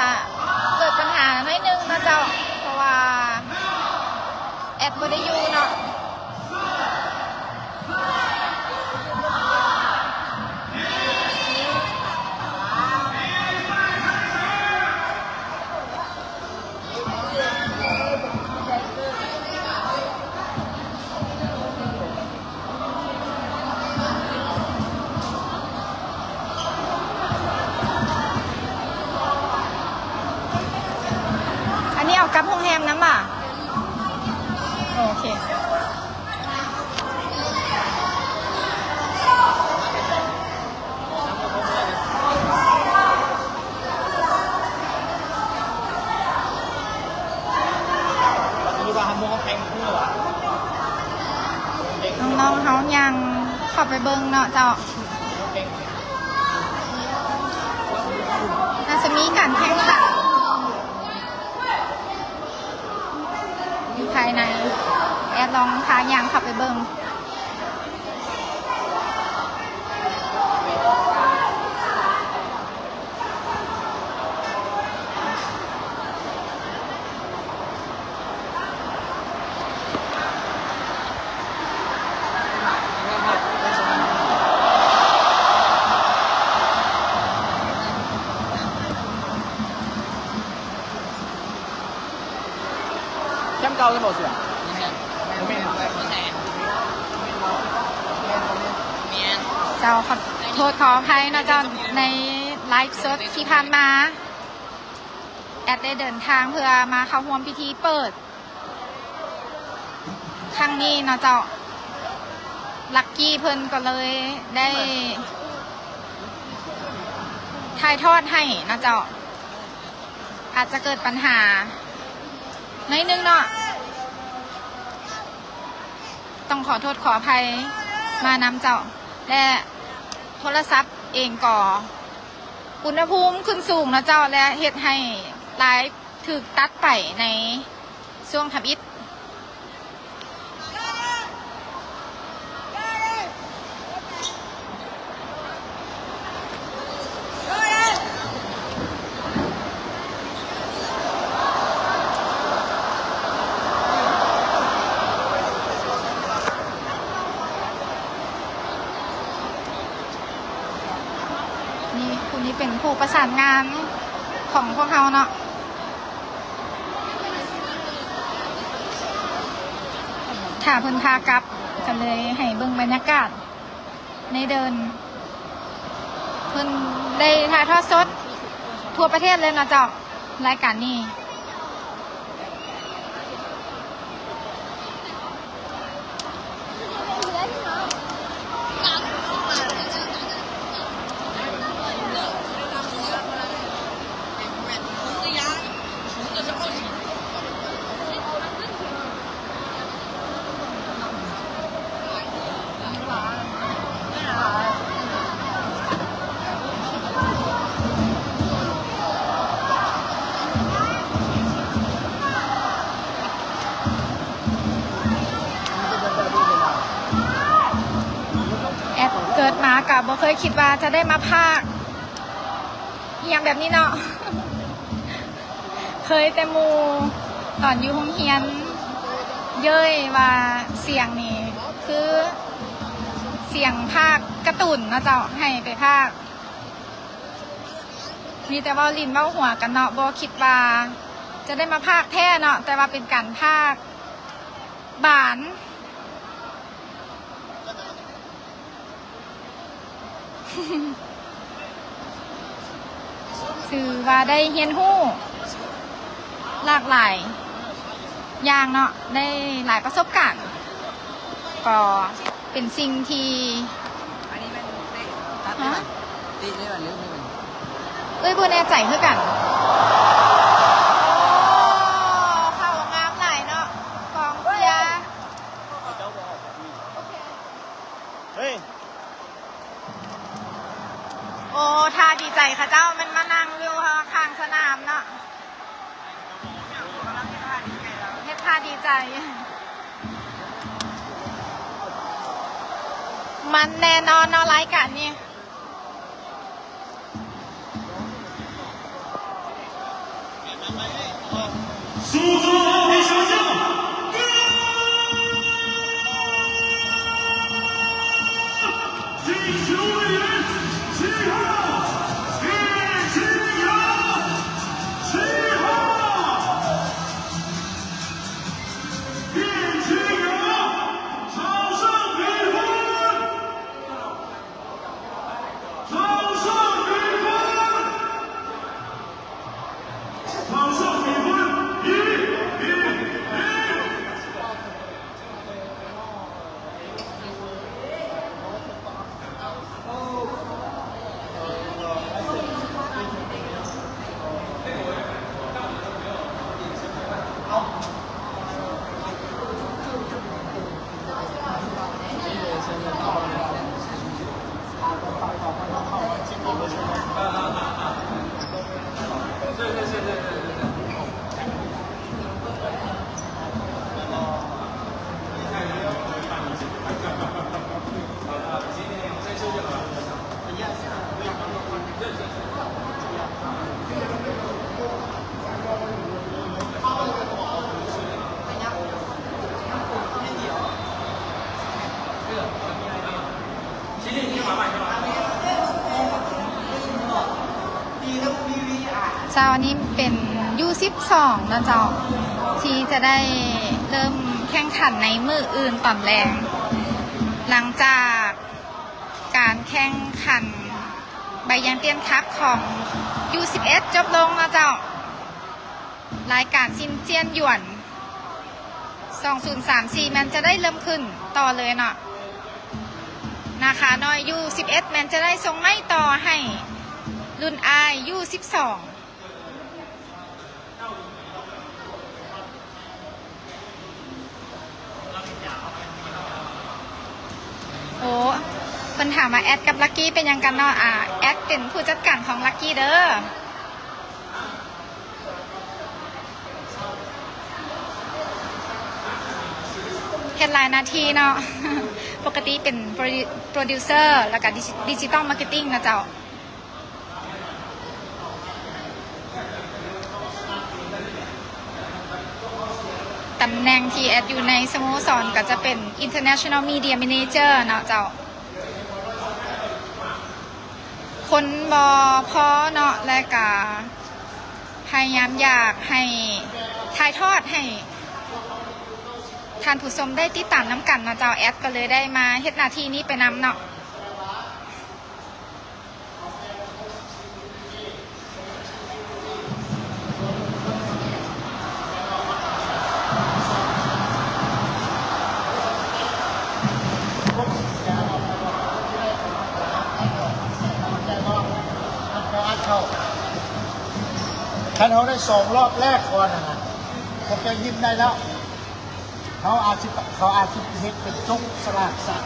ເກີດບັນຫາໜ້ອຍໜຶ່ງເນາະເຈົ້າ ເພາະວ່າແອັດບໍ່ໄດ້ຢູ່ເນາະ. ອັນນີ້ເອົາກັບໂຮງແຮມນຳຫວາ? ນ້ອງໆເຮົາຍ່າງເຂົ້າໄປເບິ່ງເນາະເຈົ້າ. ໜ້າຈະມີການແຂ່ງຂັນຢູ່ພາຍໃນ. ແອດລອງພາຍ່າງເຂົ້າໄປເບິ່ງ. ແຄມເກົ່າແມ່ນບໍ່ເສືອ? ແມ່ນ ແມ່ນ ແມ່ນ ແມ່ນ ແມ່ນ ແມ່ນ ແມ່ນ ແມ່ນ ແມ່ນ ເຈົ້າ ຂໍໂທດຂໍອະໄພເນາະເຈົ້າ. ໃນໄລຟ໌ສົດທີ່ຜ່ານມາ ແອດໄດ້ເດີນທາງເພື່ອມາເຂົ້າຮ່ວມພິທີເປີດຄັ້ງນີ້ເນາະເຈົ້າ. ລັກກີ້ເພິ່ນກໍເລີຍໄດ້ຖ່າຍທອດໃຫ້ເນາະເຈົ້າ. ອາດຈະເກີດບັນຫາໜ້ອຍໜຶ່ງເນາະ, ຕ້ອງຂໍໂທດຂໍອະໄພມານຳເຈົ້າ ແລະ ໂທລະສັບເອງກໍ ອຸນຫະພູມຂຶ້ນສູງເນາະເຈົ້າ ແລະ ເຮັດໃຫ້ໄລຟ໌ຖືກຕັດໄປໃນຊ່ວງທຳອິດ. ນີ້ ຜູ້ນີ້ເປັນຜູ້ປະສານງານຂອງພວກເຮົາເນາະ. ຖ້າເພິ່ນພາກັບ ກໍເລີຍໃຫ້ເບິ່ງບັນຍາກາດໃນເດີ່ນ. ເພິ່ນໄດ້ຖ່າຍທອດສົດທົ່ວປະເທດເລີຍເນາະເຈົ້າ ລາຍການນີ້. ແອດເກີດມາກະບໍ່ເຄີຍຄິດວ່າຈະໄດ້ມາພາກອີ່ຫຍັງແບບນີ້ເນາະ. ເຄີຍແຕ່ໝູ່ຕອນຢູ່ໂຮງຮຽນເຍີ້ຍວ່າສຽງນີ້ຄືສຽງພາກກາຕູນເນາະເຈົ້າ ໃຫ້ໄປພາກ. ມີແຕ່ເວົ້າຫຼິ້ນເວົ້າຫົວກັນເນາະ ບໍ່ຄິດວ່າຈະໄດ້ມາພາກແທ້ເນາະ ແຕ່ວ່າເປັນການພາກບານ. ຖືວ່າໄດ້ຮຽນຮູ້ຫຼາກຫຼາຍຢ່າງເນາະ ໄດ້ຫຼາຍປະສົບການ ກໍເປັນສິ່ງທີ່ ອັນນີ້ແມ່ນເຕະຕັດ ຮະ? ເຕະເລີຍຫວາ ຫຼື ເອີຍ ບໍ່ແນ່ໃຈຄືກັນ. ໂອ້ ເຂົ້າງາມຫຼາຍເນາະ ກອງເຊຍ. ໂອ້ ທ່າດີໃຈເຂົາເຈົ້າແມ່ນມານັ່ງຢູ່ຂ້າງສະໜາມເນາະ ເຮັດທ່າດີໃຈ. ມັນແນ່ນອນເນາະ ລາຍການນີ້. ແອດ ເຈົ້າ ອັນນີ້ເປັນ ຢູສິບສອງ ເນາະເຈົ້າ ທີ່ຈະໄດ້ເລີ່ມແຂ່ງຂັນໃນມື້ອື່ນຕອນແລງ ຫຼັງຈາກການແຂ່ງຂັນໃບຢາງຕຽນຄັບຂອງ ຢູສິບເອັດ ຈົບລົງເນາະເຈົ້າ. ລາຍການຊິນຈຽນຢວນ ສອງພັນຊາວສີ່ ແມ່ນຈະໄດ້ເລີ່ມຂຶ້ນຕໍ່ເລີຍເນາະ. ນາຄານ້ອຍ ຢູສິບເອັດ ແມ່ນຈະໄດ້ສົ່ງໄມ້ຕໍ່ໃຫ້ລຸ້ນອ້າຍ ຢູສິບສອງ. ໂອ້ ເພິ່ນຖາມວ່າແອັດກັບລັກກີ້ເປັນຫຍັງກັນເນາະ. ອາ ແອັດເປັນຜູ້ຈັດການຂອງລັກກີ້ເດີ. ເຮັດຫຼາຍໜ້າທີ່ເນາະ ປົກກະຕິເປັນໂປຣດິວເຊີ ແລ້ວກະດິຈິຕອລມາເກັດຕິ້ງນະເຈົ້າ. ຕຳແໜ່ງທີ່ແອັດຢູ່ໃນສະໂມສອນກໍຈະເປັນ International Media Manager ເນາະເຈົ້າ. ຄົນບໍ່ພໍເນາະ ແລະກະພະຍາຍາມຢາກໃຫ້ຖ່າຍທອດໃຫ້ທ່ານຜູ້ຊົມໄດ້ຕິດຕາມນຳກັນເນາະເຈົ້າ. ແອັດກໍເລີຍໄດ້ມາເຮັດໜ້າທີ່ນີ້ໄປນຳເນາະ. ຄັນເຮົາໄດ້ສອງລອບແລກກ່ອນຫັ້ນນະ ພວກເຈົ້າຍິ້ມໄດ້ແລ້ວ. ເຂົາອາດຊິ ເຂົາອາດຊິເຮັດເປັນຕົກສະຫຼາກຊະ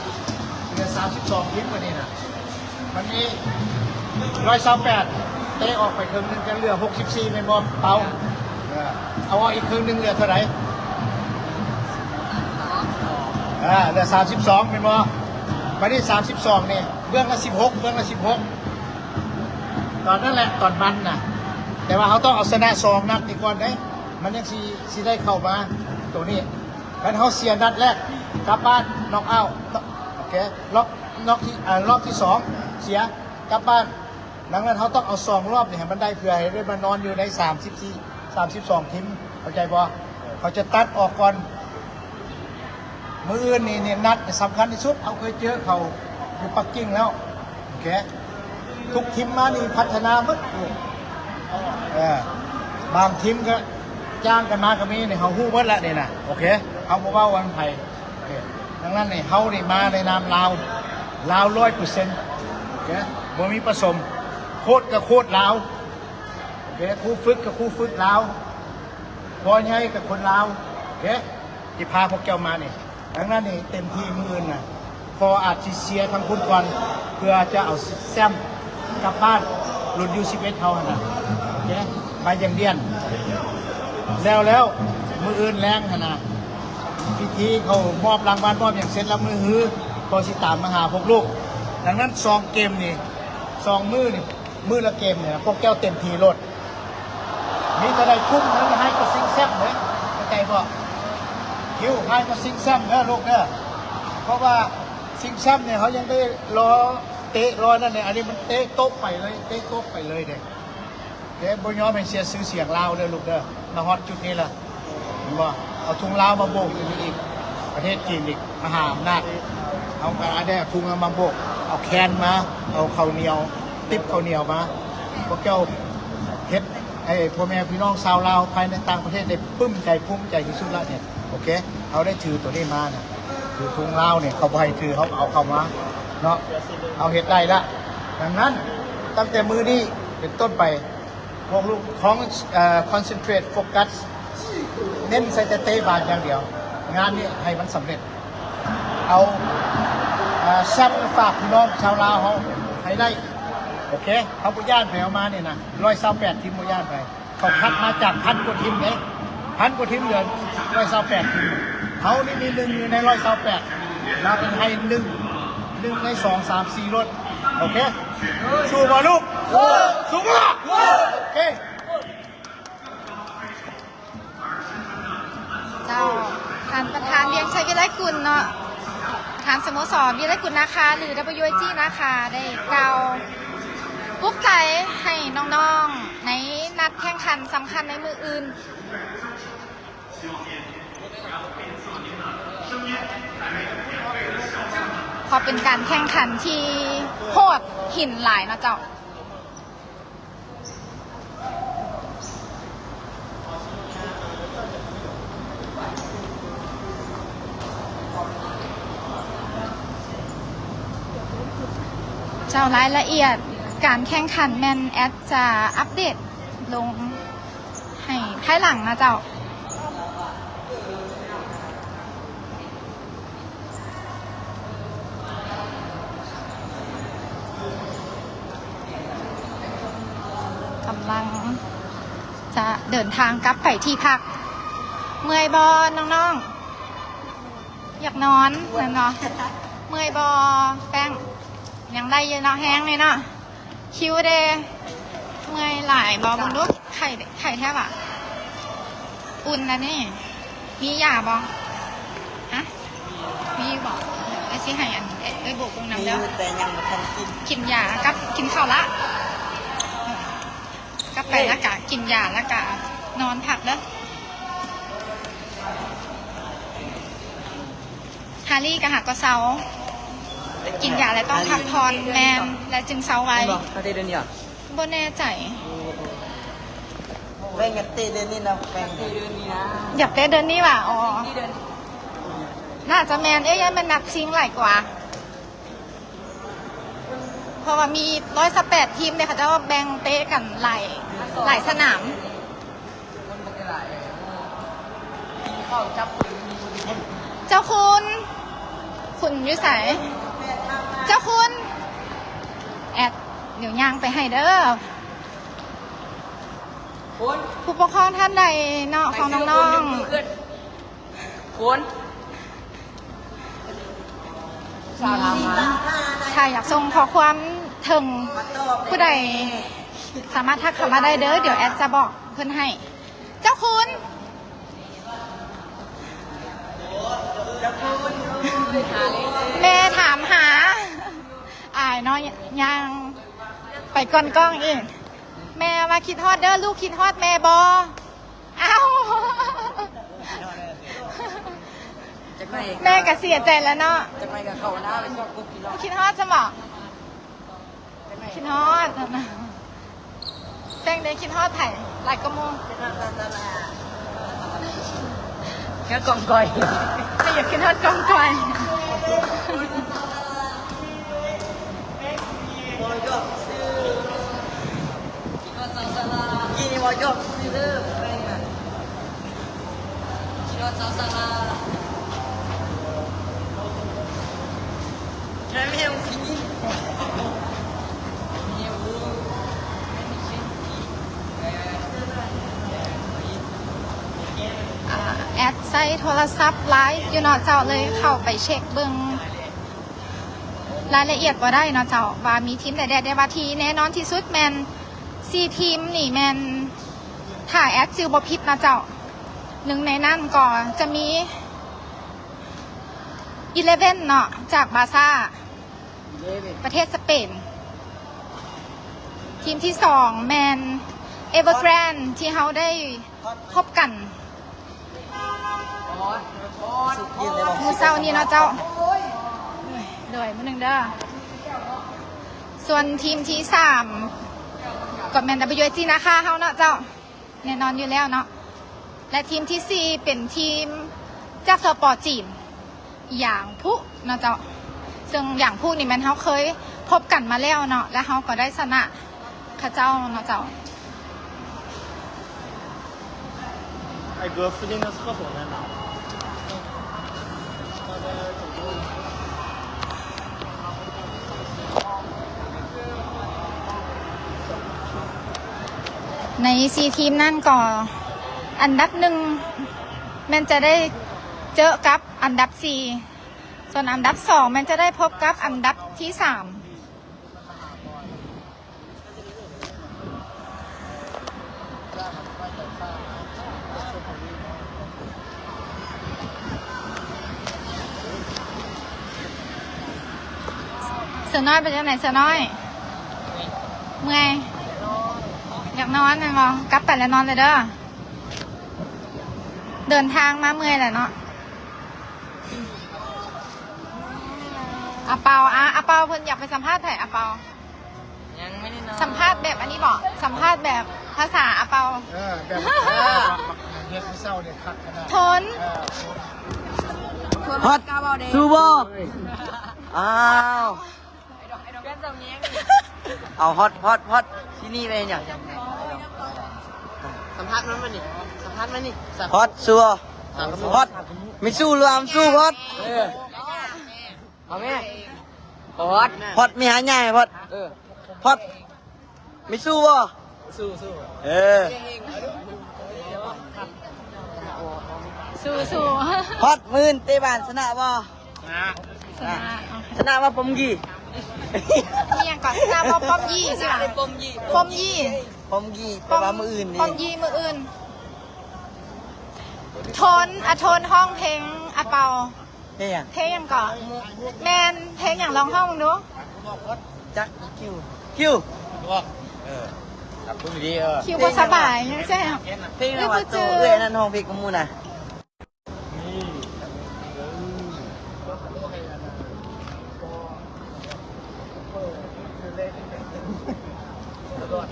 ເຫຼືອສາມສິບສອງທີມ ບາດນີ້ນະ. ມັນມີຮ້ອຍຊາວແປດ ເຕະອອກໄປເຄິ່ງໜຶ່ງ ກໍເຫຼືອຫົກສິບສີ່ ແມ່ນບໍ່ ເປົາ? ເອີ ເອົາອອກອີກເຄິ່ງໜຶ່ງ ເຫຼືອເທົ່າໃດ? ເອີ ເຫຼືອສາມສິບສອງ ແມ່ນບໍ່? ບາດນີ້ສາມສິບສອງນີ້ ເບື້ອງລະສິບຫົກ ເບື້ອງລະສິບຫົກ ຕອນນັ້ນແຫຼະ ຕອນມັນນະ. ແຕ່ວ່າເຮົາຕ້ອງເອົາຊະນະສອງນັດນີ້ກ່ອນເດ້ ມັນຍັງຊິ ຊິໄດ້ເຂົ້າມາໂຕນີ້. ຄັນເຮົາເສຍນັດແລກ ກັບບ້ານ ນັອກເອົາ ໂອເຄ ລອບ ນັອກທີ ເອີ ລອບທີສອງ ເສຍ ກັບບ້ານ. ດັ່ງນັ້ນ ເຮົາຕ້ອງເອົາສອງລອບນີ້ໃຫ້ມັນໄດ້ ເພື່ອໃຫ້ໄດ້ມານອນຢູ່ໃນສາມສິບສີ່ ສາມສິບສອງທີມ ເຂົ້າໃຈບໍ່? ເຂົາຈະຕັດອອກກ່ອນ. ມື້ອື່ນນີ້ ນີ້ນັດສຳຄັນທີ່ສຸດ ເຮົາເຄີຍເຈີເຂົາຢູ່ປັກກິ່ງແລ້ວ ໂອເຄ. ທຸກທີມມານີ້ພັດທະນາໝົດ ເອີ ບາງທີມກໍຈ້າງກັນມາກໍມີ ນີ້ເຮົາຮູ້ໝົດລະນີ້ນະ ໂອເຄ. ເຮົາບໍ່ເວົ້າວ່າໃຜ ໂອເຄ. ດັ່ງນັ້ນນີ້ ເຮົານີ້ມາໃນນາມລາວ ລາວຮ້ອຍເປີເຊັນ ໂອເຄ ບໍ່ມີປະສົມ. ໂຄດກໍໂຄດລາວ ໂອເຄ ຄູຝຶກກໍຄູຝຶກລາວ ພໍ່ໃຫຍ່ກໍຄົນລາວ ໂອເຄ ທີ່ພາພວກເຈົ້າມານີ້. ດັ່ງນັ້ນນີ້ ເຕັມທີ່ມື້ອື່ນນະ ພໍ່ອາດຊິເຊຍທາງພຸ້ນກ່ອນ ເພື່ອຈະເອົາແຊ້ມກັບບ້ານ ລຸ້ນ ຢູສິບເອັດ ເຮົາຫັ້ນນະ ໂອເຄ ມາຢ້ຽມຢຽນ. ແລ້ວ ແລ້ວມື້ອື່ນແລງຫັ້ນນະ ພິທີເຂົາມອບລາງວັນ ມອບຫຍັງເສັດແລ້ວ ມື້ຮືພໍ່ຊິຕາມມາຫາພວກລູກ. ດັ່ງນັ້ນ ສອງເກມນີ້ ສອງມື້ນີ້ ມື້ລະເກມນີ້ນະ ພວກເຈົ້າເຕັມທີ່ໂລດ. ມີແຕ່ໄດ້ທຸ່ມນັ້ນໃຫ້ກະຊິງແຊ້ມເດ້ ເຂົ້າໃຈບໍ່? ຄິວໃຫ້ກະຊິງແຊ້ມເດີລູກເດີ. ເພາະວ່າຊິງແຊ້ມນີ້ ເຮົາຍັງໄດ້ລໍເຕະລໍນັ້ນເດ້. ອັນນີ້ມັນເຕະຕົກໄປເລີຍ ເຕະຕົກໄປເລີຍເດ້. ແຕ່ບໍ່ຍອມໃຫ້ເສຍຊື່ສຽງລາວເດີລູກເດີ. ມາຮອດຈຸດນີ້ລະ ເຫັນບໍ່? ເອົາທຸງລາວມາໂບກຢູ່ນີ້ອີກ ປະເທດຈີນອີກ ມະຫາອຳນາດ. ເຮົາກໍໄດ້ເອົາທຸງມາໂບກ ເອົາແຄນມາ ເອົາເຂົ້າໜຽວ ຕິບເຂົ້າໜຽວມາ. ພວກເຈົ້າເຮັດໃຫ້ພໍ່ແມ່ພີ່ນ້ອງຊາວລາວພາຍໃນຕ່າງປະເທດໄດ້ປຶ້ມໃຈພູມໃຈທີ່ສຸດລະນີ້ ໂອເຄ. ເຮົາໄດ້ຖືໂຕນີ້ມານະ ຖືທຸງລາວນີ້ ເຂົາບໍ່ໃຫ້ຖື ເຮົາກໍເອົາເຂົ້າມາເນາະ ເຮົາເຮັດໄດ້ລະ. ດັ່ງນັ້ນ ຕັ້ງແຕ່ມື້ນີ້ເປັນຕົ້ນໄປ ພວກລູກຂອງ ເອີ ຄອນເຊັນເທຣດ ໂຟກັສ ເນັ້ນໃສ່ແຕ່ເຕະບານຢ່າງດຽວ. ງານນີ້ໃຫ້ມັນສຳເລັດ ເອົາ ເອີ ແຊັມມາຝາກພີ່ນ້ອງຊາວລາວເຮົາໃຫ້ໄດ້ ໂອເຄ. ເຮົາບໍ່ຢ້ານໃຜເອົາມານີ້ນະ ຮ້ອຍຊາວແປດທີມ ບໍ່ຢ້ານໃຜ. ເຂົາຄັດມາຈາກພັນກວ່າທີມເດ້ ພັນກວ່າທີມ ເຫຼືອຮ້ອຍຊາວແປດທີມ. ເຮົານີ້ມີໜຶ່ງຢູ່ໃນຮ້ອຍຊາວແປດ ລາວເປັນໃຫ້ໜຶ່ງ ໜຶ່ງໃນສອງ ສາມ ສີ່ໂລດ ໂອເຄ. ສູ້ບໍ່ລູກ? ສູ້ບໍ່? ໂອເຄ. ເຈົ້າ ທ່ານປະທານວຽງໄຊ ວິໄລກຸນເນາະ ປະທານສະໂມສອນວິໄລກຸນນາຄາ ຫຼື ດັບເບິນຢູໄອຈີ ນາຄາ ໄດ້ກ່າວ ປຸກໃຈໃຫ້ນ້ອງໆ ໃນນັດແຂ່ງຂັນສຳຄັນໃນມື້ອື່ນ ເພາະເປັນການແຂ່ງຂັນທີ່ໂຫດ ຫີນຫຼາຍເນາະເຈົ້າ. ເຈົ້າ ລາຍລະອຽດການແຂ່ງຂັນແມ່ນແອັດຈະອັບເດດລົງໃຫ້ພາຍຫຼັງນະເຈົ້າ. ກຳລັງຈະເດີນທາງກັບໄປທີ່ພັກ. ເມື່ອຍບໍ່ນ້ອງໆ? ຢາກນອນແມ່ນບໍ່? ເມື່ອຍບໍ່ແປ້ງ? ຍັງໄດ້ຢູ່ເນາະ ແຮງນີ້ເນາະ. ຄິວເດ ເມື່ອຍຫຼາຍບໍ່? ເບິ່ງດູ ໄຂ້ ໄຂ້ແທ້ຫວາ? ອຸ່ນລະນີ້ ມີຢາບໍ່? ຮະ ມີຢູ່ບໍ່? ເອື້ອຍຊິໃຫ້ອັນ ເອື້ອຍ ເອື້ອຍໂບກເບິ່ງນຳເດີ. ມີຢູ່ ແຕ່ຍັງບໍ່ທັນກິນ. ກິນຢາກັບກິນເຂົ້າລະ ກັບໄປ ເອີ ລະກະກິນຢາ ລະກະນອນພັກເດີ. ຮາຣີກໍຫາກໍເຊົາ ກິນຢາແລ້ວຕ້ອງພັກຜ່ອນ. ແມ່ນ ແລ້ວຈຶ່ງເຊົາໄວ. ເຫັນບໍ່? ເຂົາເຕະເດືອນນີ້ຫວາ? ບໍ່ແນ່ໃຈ. ໂອ້ ແປ້ງຢາກເຕະເດືອນນີ້ນະ ແປ້ງ ຢາກເຕະເດືອນນີ້ຫວາ? ອໍ ໜ້າຈະແມ່ນ. ເອີ ຢ້ານແມ່ນນັດຊິງຫຼາຍກວ່າ. ເພາະວ່າມີຮ້ອຍຊາວແປດທີມເດ້ ເຂົາເຈົ້າແບ່ງເຕະກັນຫຼາຍ ຫຼາຍສະໜາມ. ເຈົ້າຄຸນ ຄຸນຢູ່ໃສ? ເຈົ້າຄຸນ ແອັດ ດຽວຍ່າງໄປໃຫ້ເດີ. ຜູ້ປົກຄອງທ່ານໃດເນາະ ຂອງນ້ອງໆ ຖ້າຢາກສົ່ງຂໍ້ຄວາມເຖິງຜູ້ໃດ ສາມາດທັກເຂົ້າມາໄດ້ເດີ ດຽວແອັດຈະບອກເພິ່ນໃຫ້. ເຈົ້າຄຸນ ແມ່ຖາມຫາ ອາຍເນາະ ຍ່າງໄປກ່ອນກ້ອງອີກ. ແມ່ວ່າຄິດຮອດເດີ ລູກຄິດຮອດແມ່ບໍ່? ອ້າວ ຈັກໜ້ອຍ ແມ່ກໍເສຍໃຈແລ້ວເນາະ ຈັກໜ້ອຍກໍເຂົ້າໜ້າໄປຊອກກົບກິນເນາະ. ຄິດຮອດຊັ້ນບໍ່? ຄິດຮອດ. ແປ້ງເດ້ ຄິດຮອດໃຜຫຼາຍກວ່າໝູ່? ແຄ່ກອງກອຍ ແມ່ຢາກຄິດຮອດກອງກອຍ. ອາ ແອັດໃຊ້ໂທລະສັບໄລຟ໌ຢູ່ເນາະເຈົ້າ ເລີຍເຂົ້າໄປເຊັກເບິ່ງລາຍລະອຽດບໍ່ໄດ້ເນາະເຈົ້າ ວ່າມີທີມໃດແດ່. ແຕ່ວ່າທີ່ແນ່ນອນທີ່ສຸດແມ່ນ ສີ່ທີມນີ້ແມ່ນ ຖ້າແອັດຈື່ບໍ່ຜິດເນາະເຈົ້າ ໜຶ່ງໃນນັ້ນກໍຈະມີ ອີເລເວັນເນາະ ຈາກບາຊາ ປະເທດສະເປນ. ທີມທີສອງແມ່ນ ເອເວີແກຣນ ທີ່ເຮົາໄດ້ພົບກັນມື້ເຊົ້ານີ້ເນາະເຈົ້າ ໂດຍ ມື້ໜຶ່ງເດີ. ສ່ວນທີມທີສາມກໍແມ່ນ ດັບເບິນຢູເອສຈີ ນາຄາເຮົາເນາະເຈົ້າ ແນ່ນອນຢູ່ແລ້ວເນາະ ແລະ ທີມທີສີ່ເປັນທີມຈາກ ສປ ຈີນ ຢາງຜູ້ເນາະເຈົ້າ ເຊິ່ງຢາງຜູ້ນີ້ແມ່ນເຮົາເຄີຍພົບກັນມາແລ້ວເນາະ ແລະ ເຮົາກໍໄດ້ຊະນະເຂົາເຈົ້າເນາະເຈົ້າ. I go feeling as possible now. ໃນສີ່ທີມນັ້ນກໍອັນດັບໜຶ່ງແມ່ນຈະໄດ້ເຈີກັບອັນດັບສີ່ ສ່ວນອັນດັບສອງແມ່ນຈະໄດ້ພົບກັບອັນດັບທີສາມ. ເສືອນ້ອຍເປັນຈັ່ງໃດເສືອນ້ອຍ? ເມື່ອຍ ຢາກນອນແມ່ນບໍ່? ກັບໄປແລ້ວນອນເລີຍເດີ. ເດີນທາງມາເມື່ອຍແຫຼະເນາະ. ອາເປົາ ອາ ອາເປົາເພິ່ນຢາກໄປສຳພາດໃຜ? ອາເປົາ ຍັງໄມ່ໄດ້ນອນ. ສຳພາດແບບອັນນີ້ບໍ? ສຳພາດແບບພາສາອາເປົາ. ເອີ ແບບ ເອີ ເຮັດມື້ເຊົ້ານີ້ຄັກຂະໜາດ. ທົນ ເອີ ຮອດ ສູ້ບໍ່? ເອີຍ ອ້າວ ເອົາ ຮອດ ຮອດ ຮອດ ທີ່ນີ້ໄປຫຍັງ? ສຳພາດມັນມານີ້ ສຳພາດມັນນີ້ ຮອດ ສູ້ ຮອດ ມີສູ້ ລວມສູ້ ຮອດ ເອີ ເອົາແມ່ ຮອດ ຮອດ ມີຫາຍາກ ຮອດ ເອີ ຮອດ ມີສູ້ບໍ່? ສູ້ໆ ເອີ ສູ້ໆ ຮອດ ມື້ອື່ນເຕະບານຊະນະບໍ່? ຊະນະ ຊະນະ ຊະນະວ່າປ້ອມຢີ່ ມີຫຍັງກໍຊະນະວ່າປ້ອມຢີ່ຊິວ່າ ປ້ອມຢີ່ ປ້ອມຢີ່ ປ້ອມຢີ່ ແປວ່າມື້ອື່ນນີ້ ປ້ອມຢີ່ມື້ອື່ນ. ທົນ ອາ ທົນຮ້ອງເພງອາເປົາ. ເພງຫຍັງ? ເພງຫຍັງເກາະ? ແມ່ນ ເພງຫຍັງ? ລອງຮ້ອງເບິ່ງດູ. ຈັກ ຄິວ ຄິວ ເອີ ເບິ່ງດີໆ ເອີ ຄິວບໍ່ສະບາຍ ຍັງແຊບ. ເພງຫຍັງວະ? ໂຕເອື້ອຍອັນນັ້ນຮ້ອງເພງກັບໝູ່ນະ.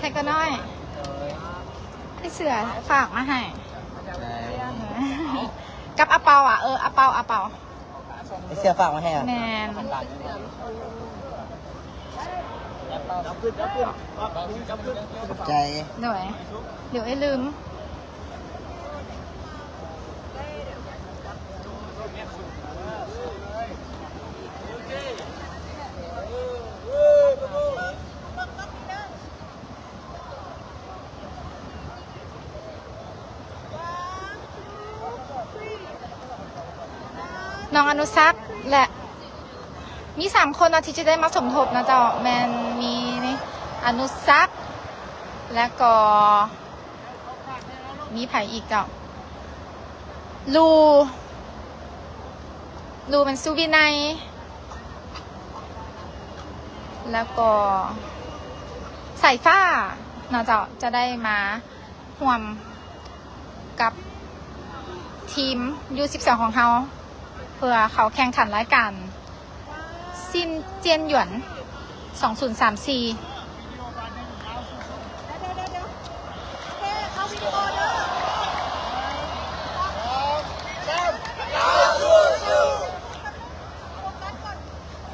ໄທກະນ້ອຍ ໄອ້ເສືອຝາກມາໃຫ້ ກັບອາເປົາອະ. ເອີ ອາເປົາ ອາເປົາ. ໄອ້ເສືອຝາກມາໃຫ້ຫວາ? ແມ່ນ ຂອບໃຈ. ໂດຍ ດຽວອ້າຍລືມ. ນ້ອງອະນຸສັກ ແລະ ມີສາມຄົນເນາະ ທີ່ຈະໄດ້ມາສົມທົບເນາະເຈົ້າ. ແມ່ນມີອະນຸສັກ ແລະກໍມີໃຜອີກເຈົ້າ? ລູ ລູແມ່ນສຸວິໄນ ແລ້ວກໍສາຍຟ້າເນາະເຈົ້າ ຈະໄດ້ມາຮ່ວມກັບທີມຢູສິບສອງຂອງເຮົາ ເພື່ອເຂົ້າແຂ່ງຂັນລາຍການຊິນຈຽນຢວນ ສອງພັນຊາວສີ່.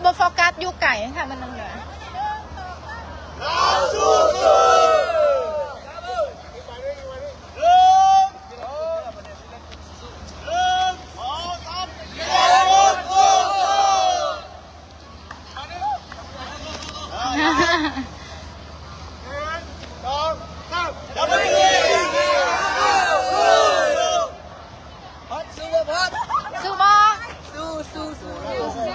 ບໍ່ໂຟກັສ ຢູ່ໄກ ຖ້າມັນນັ້ນເດີ. ສູ້ບໍ່? ສູ້ ສູ້ ສູ້.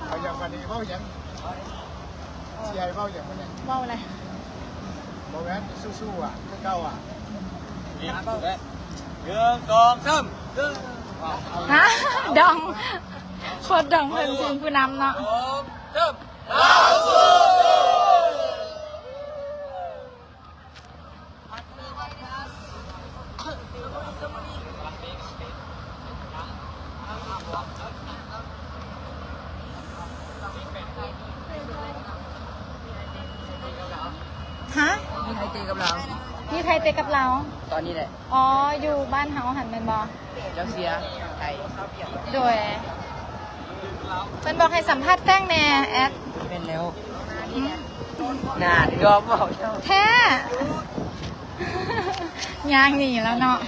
ເອົາຫຍັງບາດນີ້ ເວົ້າຫຍັງ? ຊິໃຫ້ເວົ້າຫຍັງບາດນີ້? ເວົ້າແຫຼະ ບໍ່ແມ່ນ ສູ້ໆ ອະ ຄືເກົ່າ ອະ. ໜຶ່ງ ສອງ ສາມ. ຮະ? ດອງ ໂຄດດອງເພິ່ນ ເພິ່ນຜູ້ນຳເນາະ. ໜຶ່ງ ສອງ ສາມ. ຮະ? ມີໃຜເຕະກັບລາວ? ມີໃຜເຕະກັບລາວ? ຕອນນີ້ແຫຼະ. ອໍ ຢູ່ບ້ານເຮົາຫັ້ນແມ່ນບໍ່? ເຈົ້າເຊຍໄທ. ໂດຍ. ເພິ່ນບອກໃຫ້ສຳພາດແຟງແດ່ ແອັດ. ແມ່ນແລ້ວ. ຫືມ? ໜ້າຍອມເວົ້າເຈົ້າ. ແທ້? ຍ່າງໜີແລ້ວເນາະ.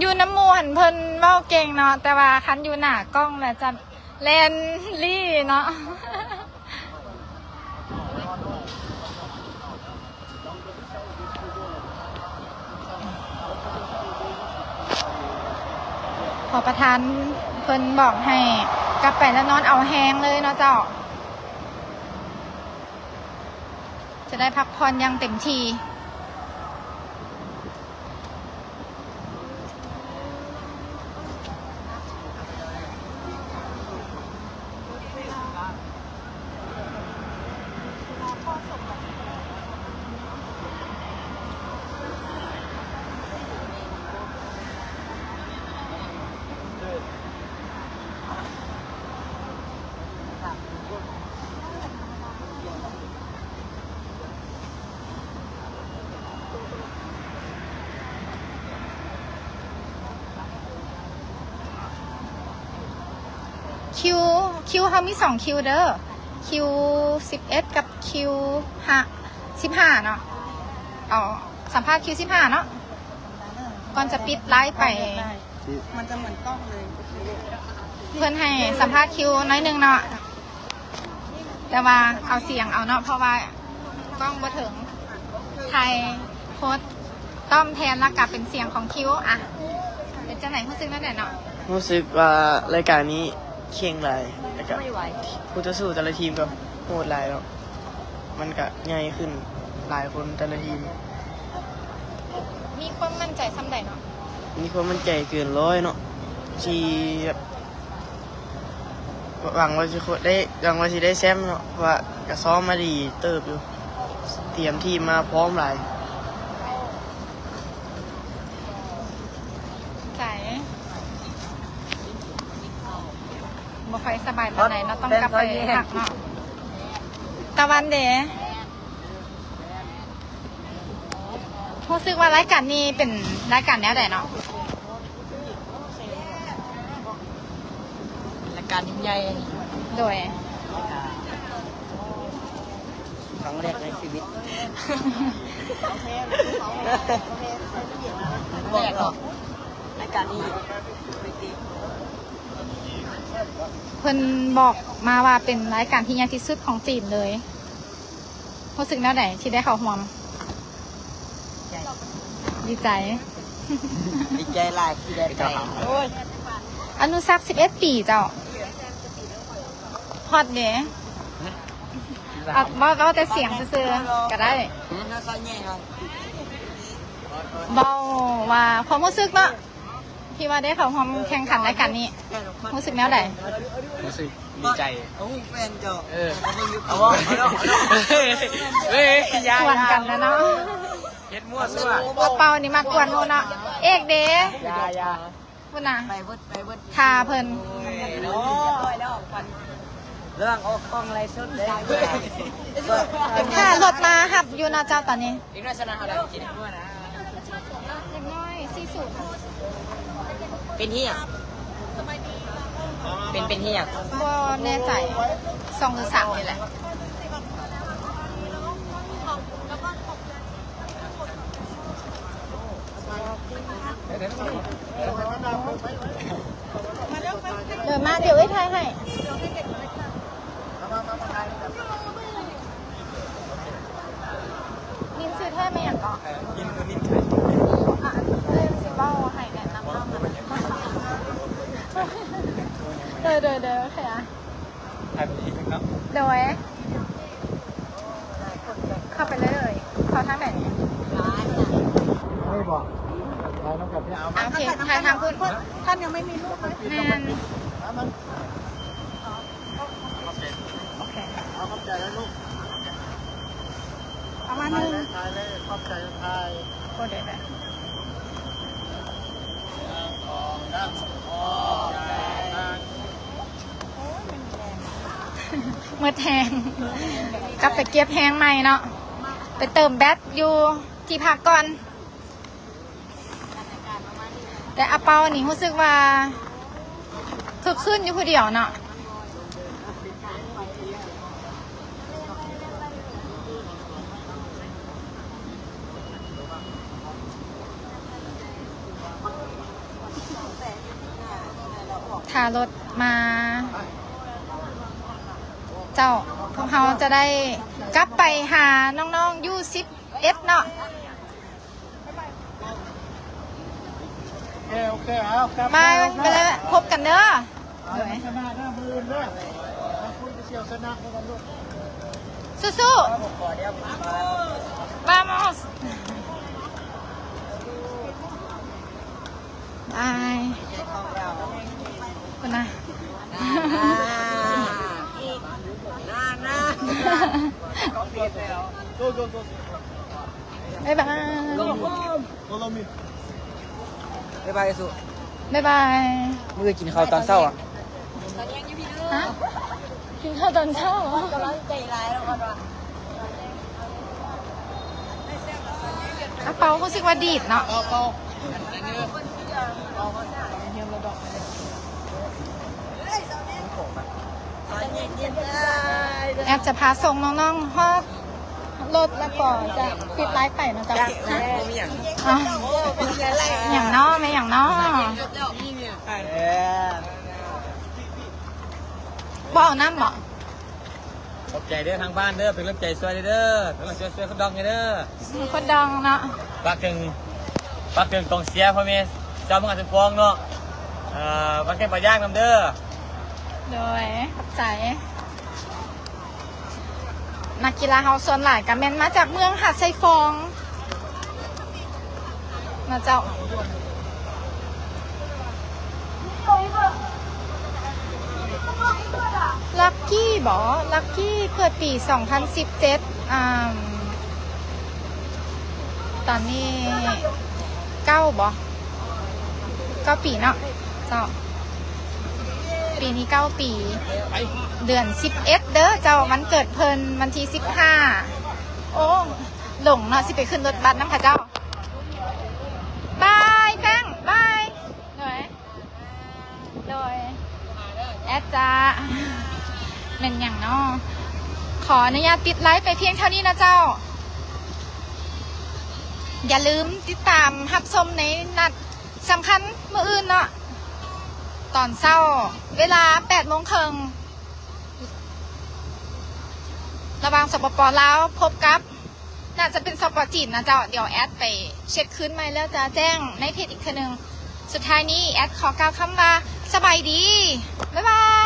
ຢູ່ນຳໝູ່ຫັ້ນເພິ່ນເວົ້າເກັ່ງເນາະ, ແຕ່ວ່າຄັນຢູ່ໜ້າກ້ອງແລ້ວຈະແລ່ນລີ້ເນາະ. ພໍ່ປະທານເພິ່ນບອກໃຫ້ກັບໄປແລ້ວນອນເອົາແຮງເລີຍເນາະເຈົ້າ, ຈະໄດ້ພັກຜ່ອນຢ່າງເຕັມທີ່. ເ ຄິວ ຄິວເຮົາມີສອງຄິວເດີ ຄິວສິບເອັດກັບຄິວຫ້າ ສິບຫ້າເນາະ. ເອົາ ສຳພາດຄິວສິບຫ້າເນາະ ກ່ອນຈະປິດໄລຟ໌ໄປ. ມັນຈະເໝືອນກ້ອງເລີຍ. ເພິ່ນໃຫ້ສຳພາດຄິວໜ້ອຍໜຶ່ງເນາະ ແຕ່ວ່າເອົາສຽງເອົາເນາະ ເພາະວ່າກ້ອງບໍ່ເຖິງ. ຖ່າຍໂຄດຕ້ອມແທນ ແລ້ວກະເປັນສຽງຂອງຄິວ. ອະ ເປັນຈັ່ງໃດ? ຮູ້ສຶກແນວໃດເນາະ? ຮູ້ສຶກວ່າລາຍການນີ້ເຄັ່ງຫຼາຍ ແລ້ວກະຄູ່ຕໍ່ສູ້ແຕ່ລະທີມກໍໂຫດຫຼາຍເນາະ. ມັນກະໃຫຍ່ຂຶ້ນຫຼາຍຄົນແຕ່ລະທີມ. ມີຄວາມໝັ້ນໃຈສ່ຳໃດເນາະ? ມີຄວາມໝັ້ນໃຈເກີນຮ້ອຍເນາະ ທີ່ແບບ ຫວັງວ່າຊິໄດ້ ຫວັງວ່າຊິໄດ້ແຊ້ມເນາະ ເພາະວ່າກະຊ້ອມມາດີເຕີບຢູ່ ຕຽມທີມມາພ້ອມຫຼາຍ. ໃຈ ບໍ່ຄ່ອຍສະບາຍປານໃດເນາະ ຕ້ອງກັບໄປພັກເນາະ. ຕາວັນເດ ຮູ້ສຶກວ່າລາຍການນີ້ເປັນລາຍການແນວໃດເນາະ? ລາຍການທີ່ໃຫຍ່ ໂດຍ ຄັ້ງແລກໃນຊີວິດ ຄັ້ງແລກເນາະ ລາຍການນີ້. ເພິ່ນບອກມາວ່າເປັນລາຍການທີ່ໃຫຍ່ທີ່ສຸດຂອງຈີນເລີຍ. ຮູ້ສຶກແນວໃດທີ່ໄດ້ເຂົ້າຮ່ວມ? ດີໃຈ ດີໃຈຫຼາຍທີ່ໄດ້ໄປ. ໂອ້ຍ ອະນຸສັກສິບເອັດປີເຈົ້າ. ຮອດເດ ເວົ້າ ເວົ້າແຕ່ສຽງຊື່ໆກໍໄດ້. ເວົ້າວ່າຄວາມຮູ້ສຶກເນາະ ທີ່ວ່າໄດ້ເຂົ້າຮ່ວມແຂ່ງຂັນລາຍການນີ້ ຮູ້ສຶກແນວໃດ? ຮູ້ສຶກດີໃຈ. ເອີ ເອີ ຢ່າ ກວນກັນນະເນາະ ເຮັດມົ້ວຊັ້ວ. ອາເປົານີ້ມັກກວນໝູ່ເນາະ. ເອກເດ ຢ່າ ຢ່າ ພຸ້ນນະ ໄປເບິດ ໄປເບິດ ຖ້າເພິ່ນ ໂອ້ຍ ລະວັງອອກກ້ອງໄລຟ໌ສົດເດ້. ຖ້າລົດມາຮັບຢູ່ເນາະເຈົ້າຕອນນີ້. ເດັກນ້ອຍຊະນະເຮົາໄດ້ກິນ. ເດັກນ້ອຍສີ່ສູນ. ເປັນເຫຍ ເປັນ ເປັນເຫຍ ບໍ່ແນ່ໃຈ ສອງຫຼືສາມນີ້ແຫຼະ. ເດີນມາ ດຽວເອື້ອຍຖ່າຍໃຫ້. ນິນຊື່ແທ້ແມ່ນຫຍັງເກາະ? ນິນຄືນິນໄທ. ອ່ະ ເອື້ອຍຊິເວົ້າໃຫ້ແນະນຳເຮົາ. ໂດຍ ໂດຍ ໂດຍ ໂອເຄອະ. ຖ່າຍໄປອີກເນາະ. ໂດຍ ເຂົ້າໄປເລີຍ ເຂົ້າທາງໃດນີ້? ນີ້ບໍ? ຖ່າຍນຳກັນເນາະ. ໂອເຄ ຖ່າຍທາງພຸ້ນ. ທ່ານຍັງໄມ່ມີຮູບເລີຍ. ແມ່ນ. ໂອເຄ ເອົາຂອບໃຈນະລູກ. ເອົາມາໜຶ່ງ ຖ່າຍເລີຍ ຂອບໃຈ ຖ່າຍ. ໂອເຄ ໄດ້. ໝົດແຮງ ກັບໄປເກັບແຮງໃໝ່ເນາະ ໄປເຕີມແບັດຢູ່ທີ່ພັກກ່ອນ. ແຕ່ອາເປົານີ້ຮູ້ສຶກວ່າຄຶກຄື້ນຢູ່ຜູ້ດຽວເນາະ. ຖ້າລົດມາ. ເຈົ້າ ພວກເຮົາຈະໄດ້ກັບໄປຫານ້ອງໆຢູ່ສິບເອັດເນາະ. ໂອເຄ ໂອເຄ ເອົາ ກັບ ບາຍ ບາຍ ບາຍ ໄປແລ້ວ ພົບກັນເດີ. ເອົາ ຊະນະເດີ ມື້ອື່ນເດີ ເອົາ ຄຸນໄປທ່ຽວຊະນະນຳກັນລູກ. ສູ້ໆ Vamos. ບາຍ ພຸ້ນນະ. ບາຍບາຍ. Follow me. ບາຍບາຍ ສຸ. ບາຍບາຍ. ມື້ກິນເຂົ້າຕອນເຊົ້າອະ? ຮະ? ກິນເຂົ້າຕອນເຊົ້າ? ກຳລັງໃຈຫຼາຍແລ້ວກ່ອນວ່າ ອາເປົາຮູ້ສຶກວ່າດີດເນາະ. ເປົາ ເປົາ. ຮຽນລະດອກ. ແອດຈະພາສົ່ງນ້ອງໆຮອດລົດ ແລ້ວກໍຈະປິດໄລຟ໌ໄປເນາະເຈົ້າ. ອ່ະ ຫຍັງເນາະ ແມ່ນຫຍັງເນາະ? ບໍ່ເອົານ້ຳບໍ? ຂອບໃຈເດີທາງບ້ານເດີ ເປັນກຳລັງໃຈຊ່ວຍເດີ ເປັນກຳລັງໃຈຊ່ວຍຄົນດອງເດີ ຄົນດອງເນາະ. ຝາກເຖິງ ຝາກເຖິງກອງເຊຍພໍ່ແມ່ຊາວເມືອງອາດສາຍຟອງເນາະ ເອີ ບ້ານແກ້ງປາຍ່າງນຳເດີ. ໂດຍ ຂອບໃຈ. ນັກກິລາເຮົາສ່ວນຫຼາຍກະແມ່ນມາຈາກເມືອງຫາດຊາຍຟອງນະເຈົ້າ. ລັກກີ້ບໍ? ລັກກີ້ເກີດປີສອງພັນສິບເຈັດ ອ່າ ຕອນນີ້ເກົ້າບໍ? ເກົ້າປີເນາະເຈົ້າ. ປີນີ້ເກົ້າປີ ເດືອນສິບເອັດເດີເຈົ້າ ວັນເກີດເພິ່ນ ວັນທີສິບຫ້າ. ໂອ້ ຫຼົງເນາະ ຊິໄປຂຶ້ນລົດບັສນຳເຂົາເຈົ້າ. ບາຍ ແຟງ ບາຍ. ໂດຍ ໂດຍ ແອດຈະ ແມ່ນຫຍັງເນາະ? ຂໍອະນຸຍາດປິດໄລຟ໌ໄປພຽງເທົ່ານີ້ນະເຈົ້າ. ຢ່າລືມຕິດຕາມຮັບຊົມໃນນັດສຳຄັນມື້ອື່ນເນາະ ຕອນເຊົ້າເວລາແປດໂມງເຄິ່ງ ລະຫວ່າງ ສປປ ລາວ ພົບກັບ ໜ້າຈະເປັນ ສປ ຈີນນະເຈົ້າ. ດຽວແອດໄປເຊັກຄືນໃໝ່ແລ້ວຈະແຈ້ງໃນເພຈອີກເທື່ອໜຶ່ງ. ສຸດທ້າຍນີ້ແອດຂໍກ່າວຄຳວ່າ ສະບາຍດີ ບາຍບາຍ.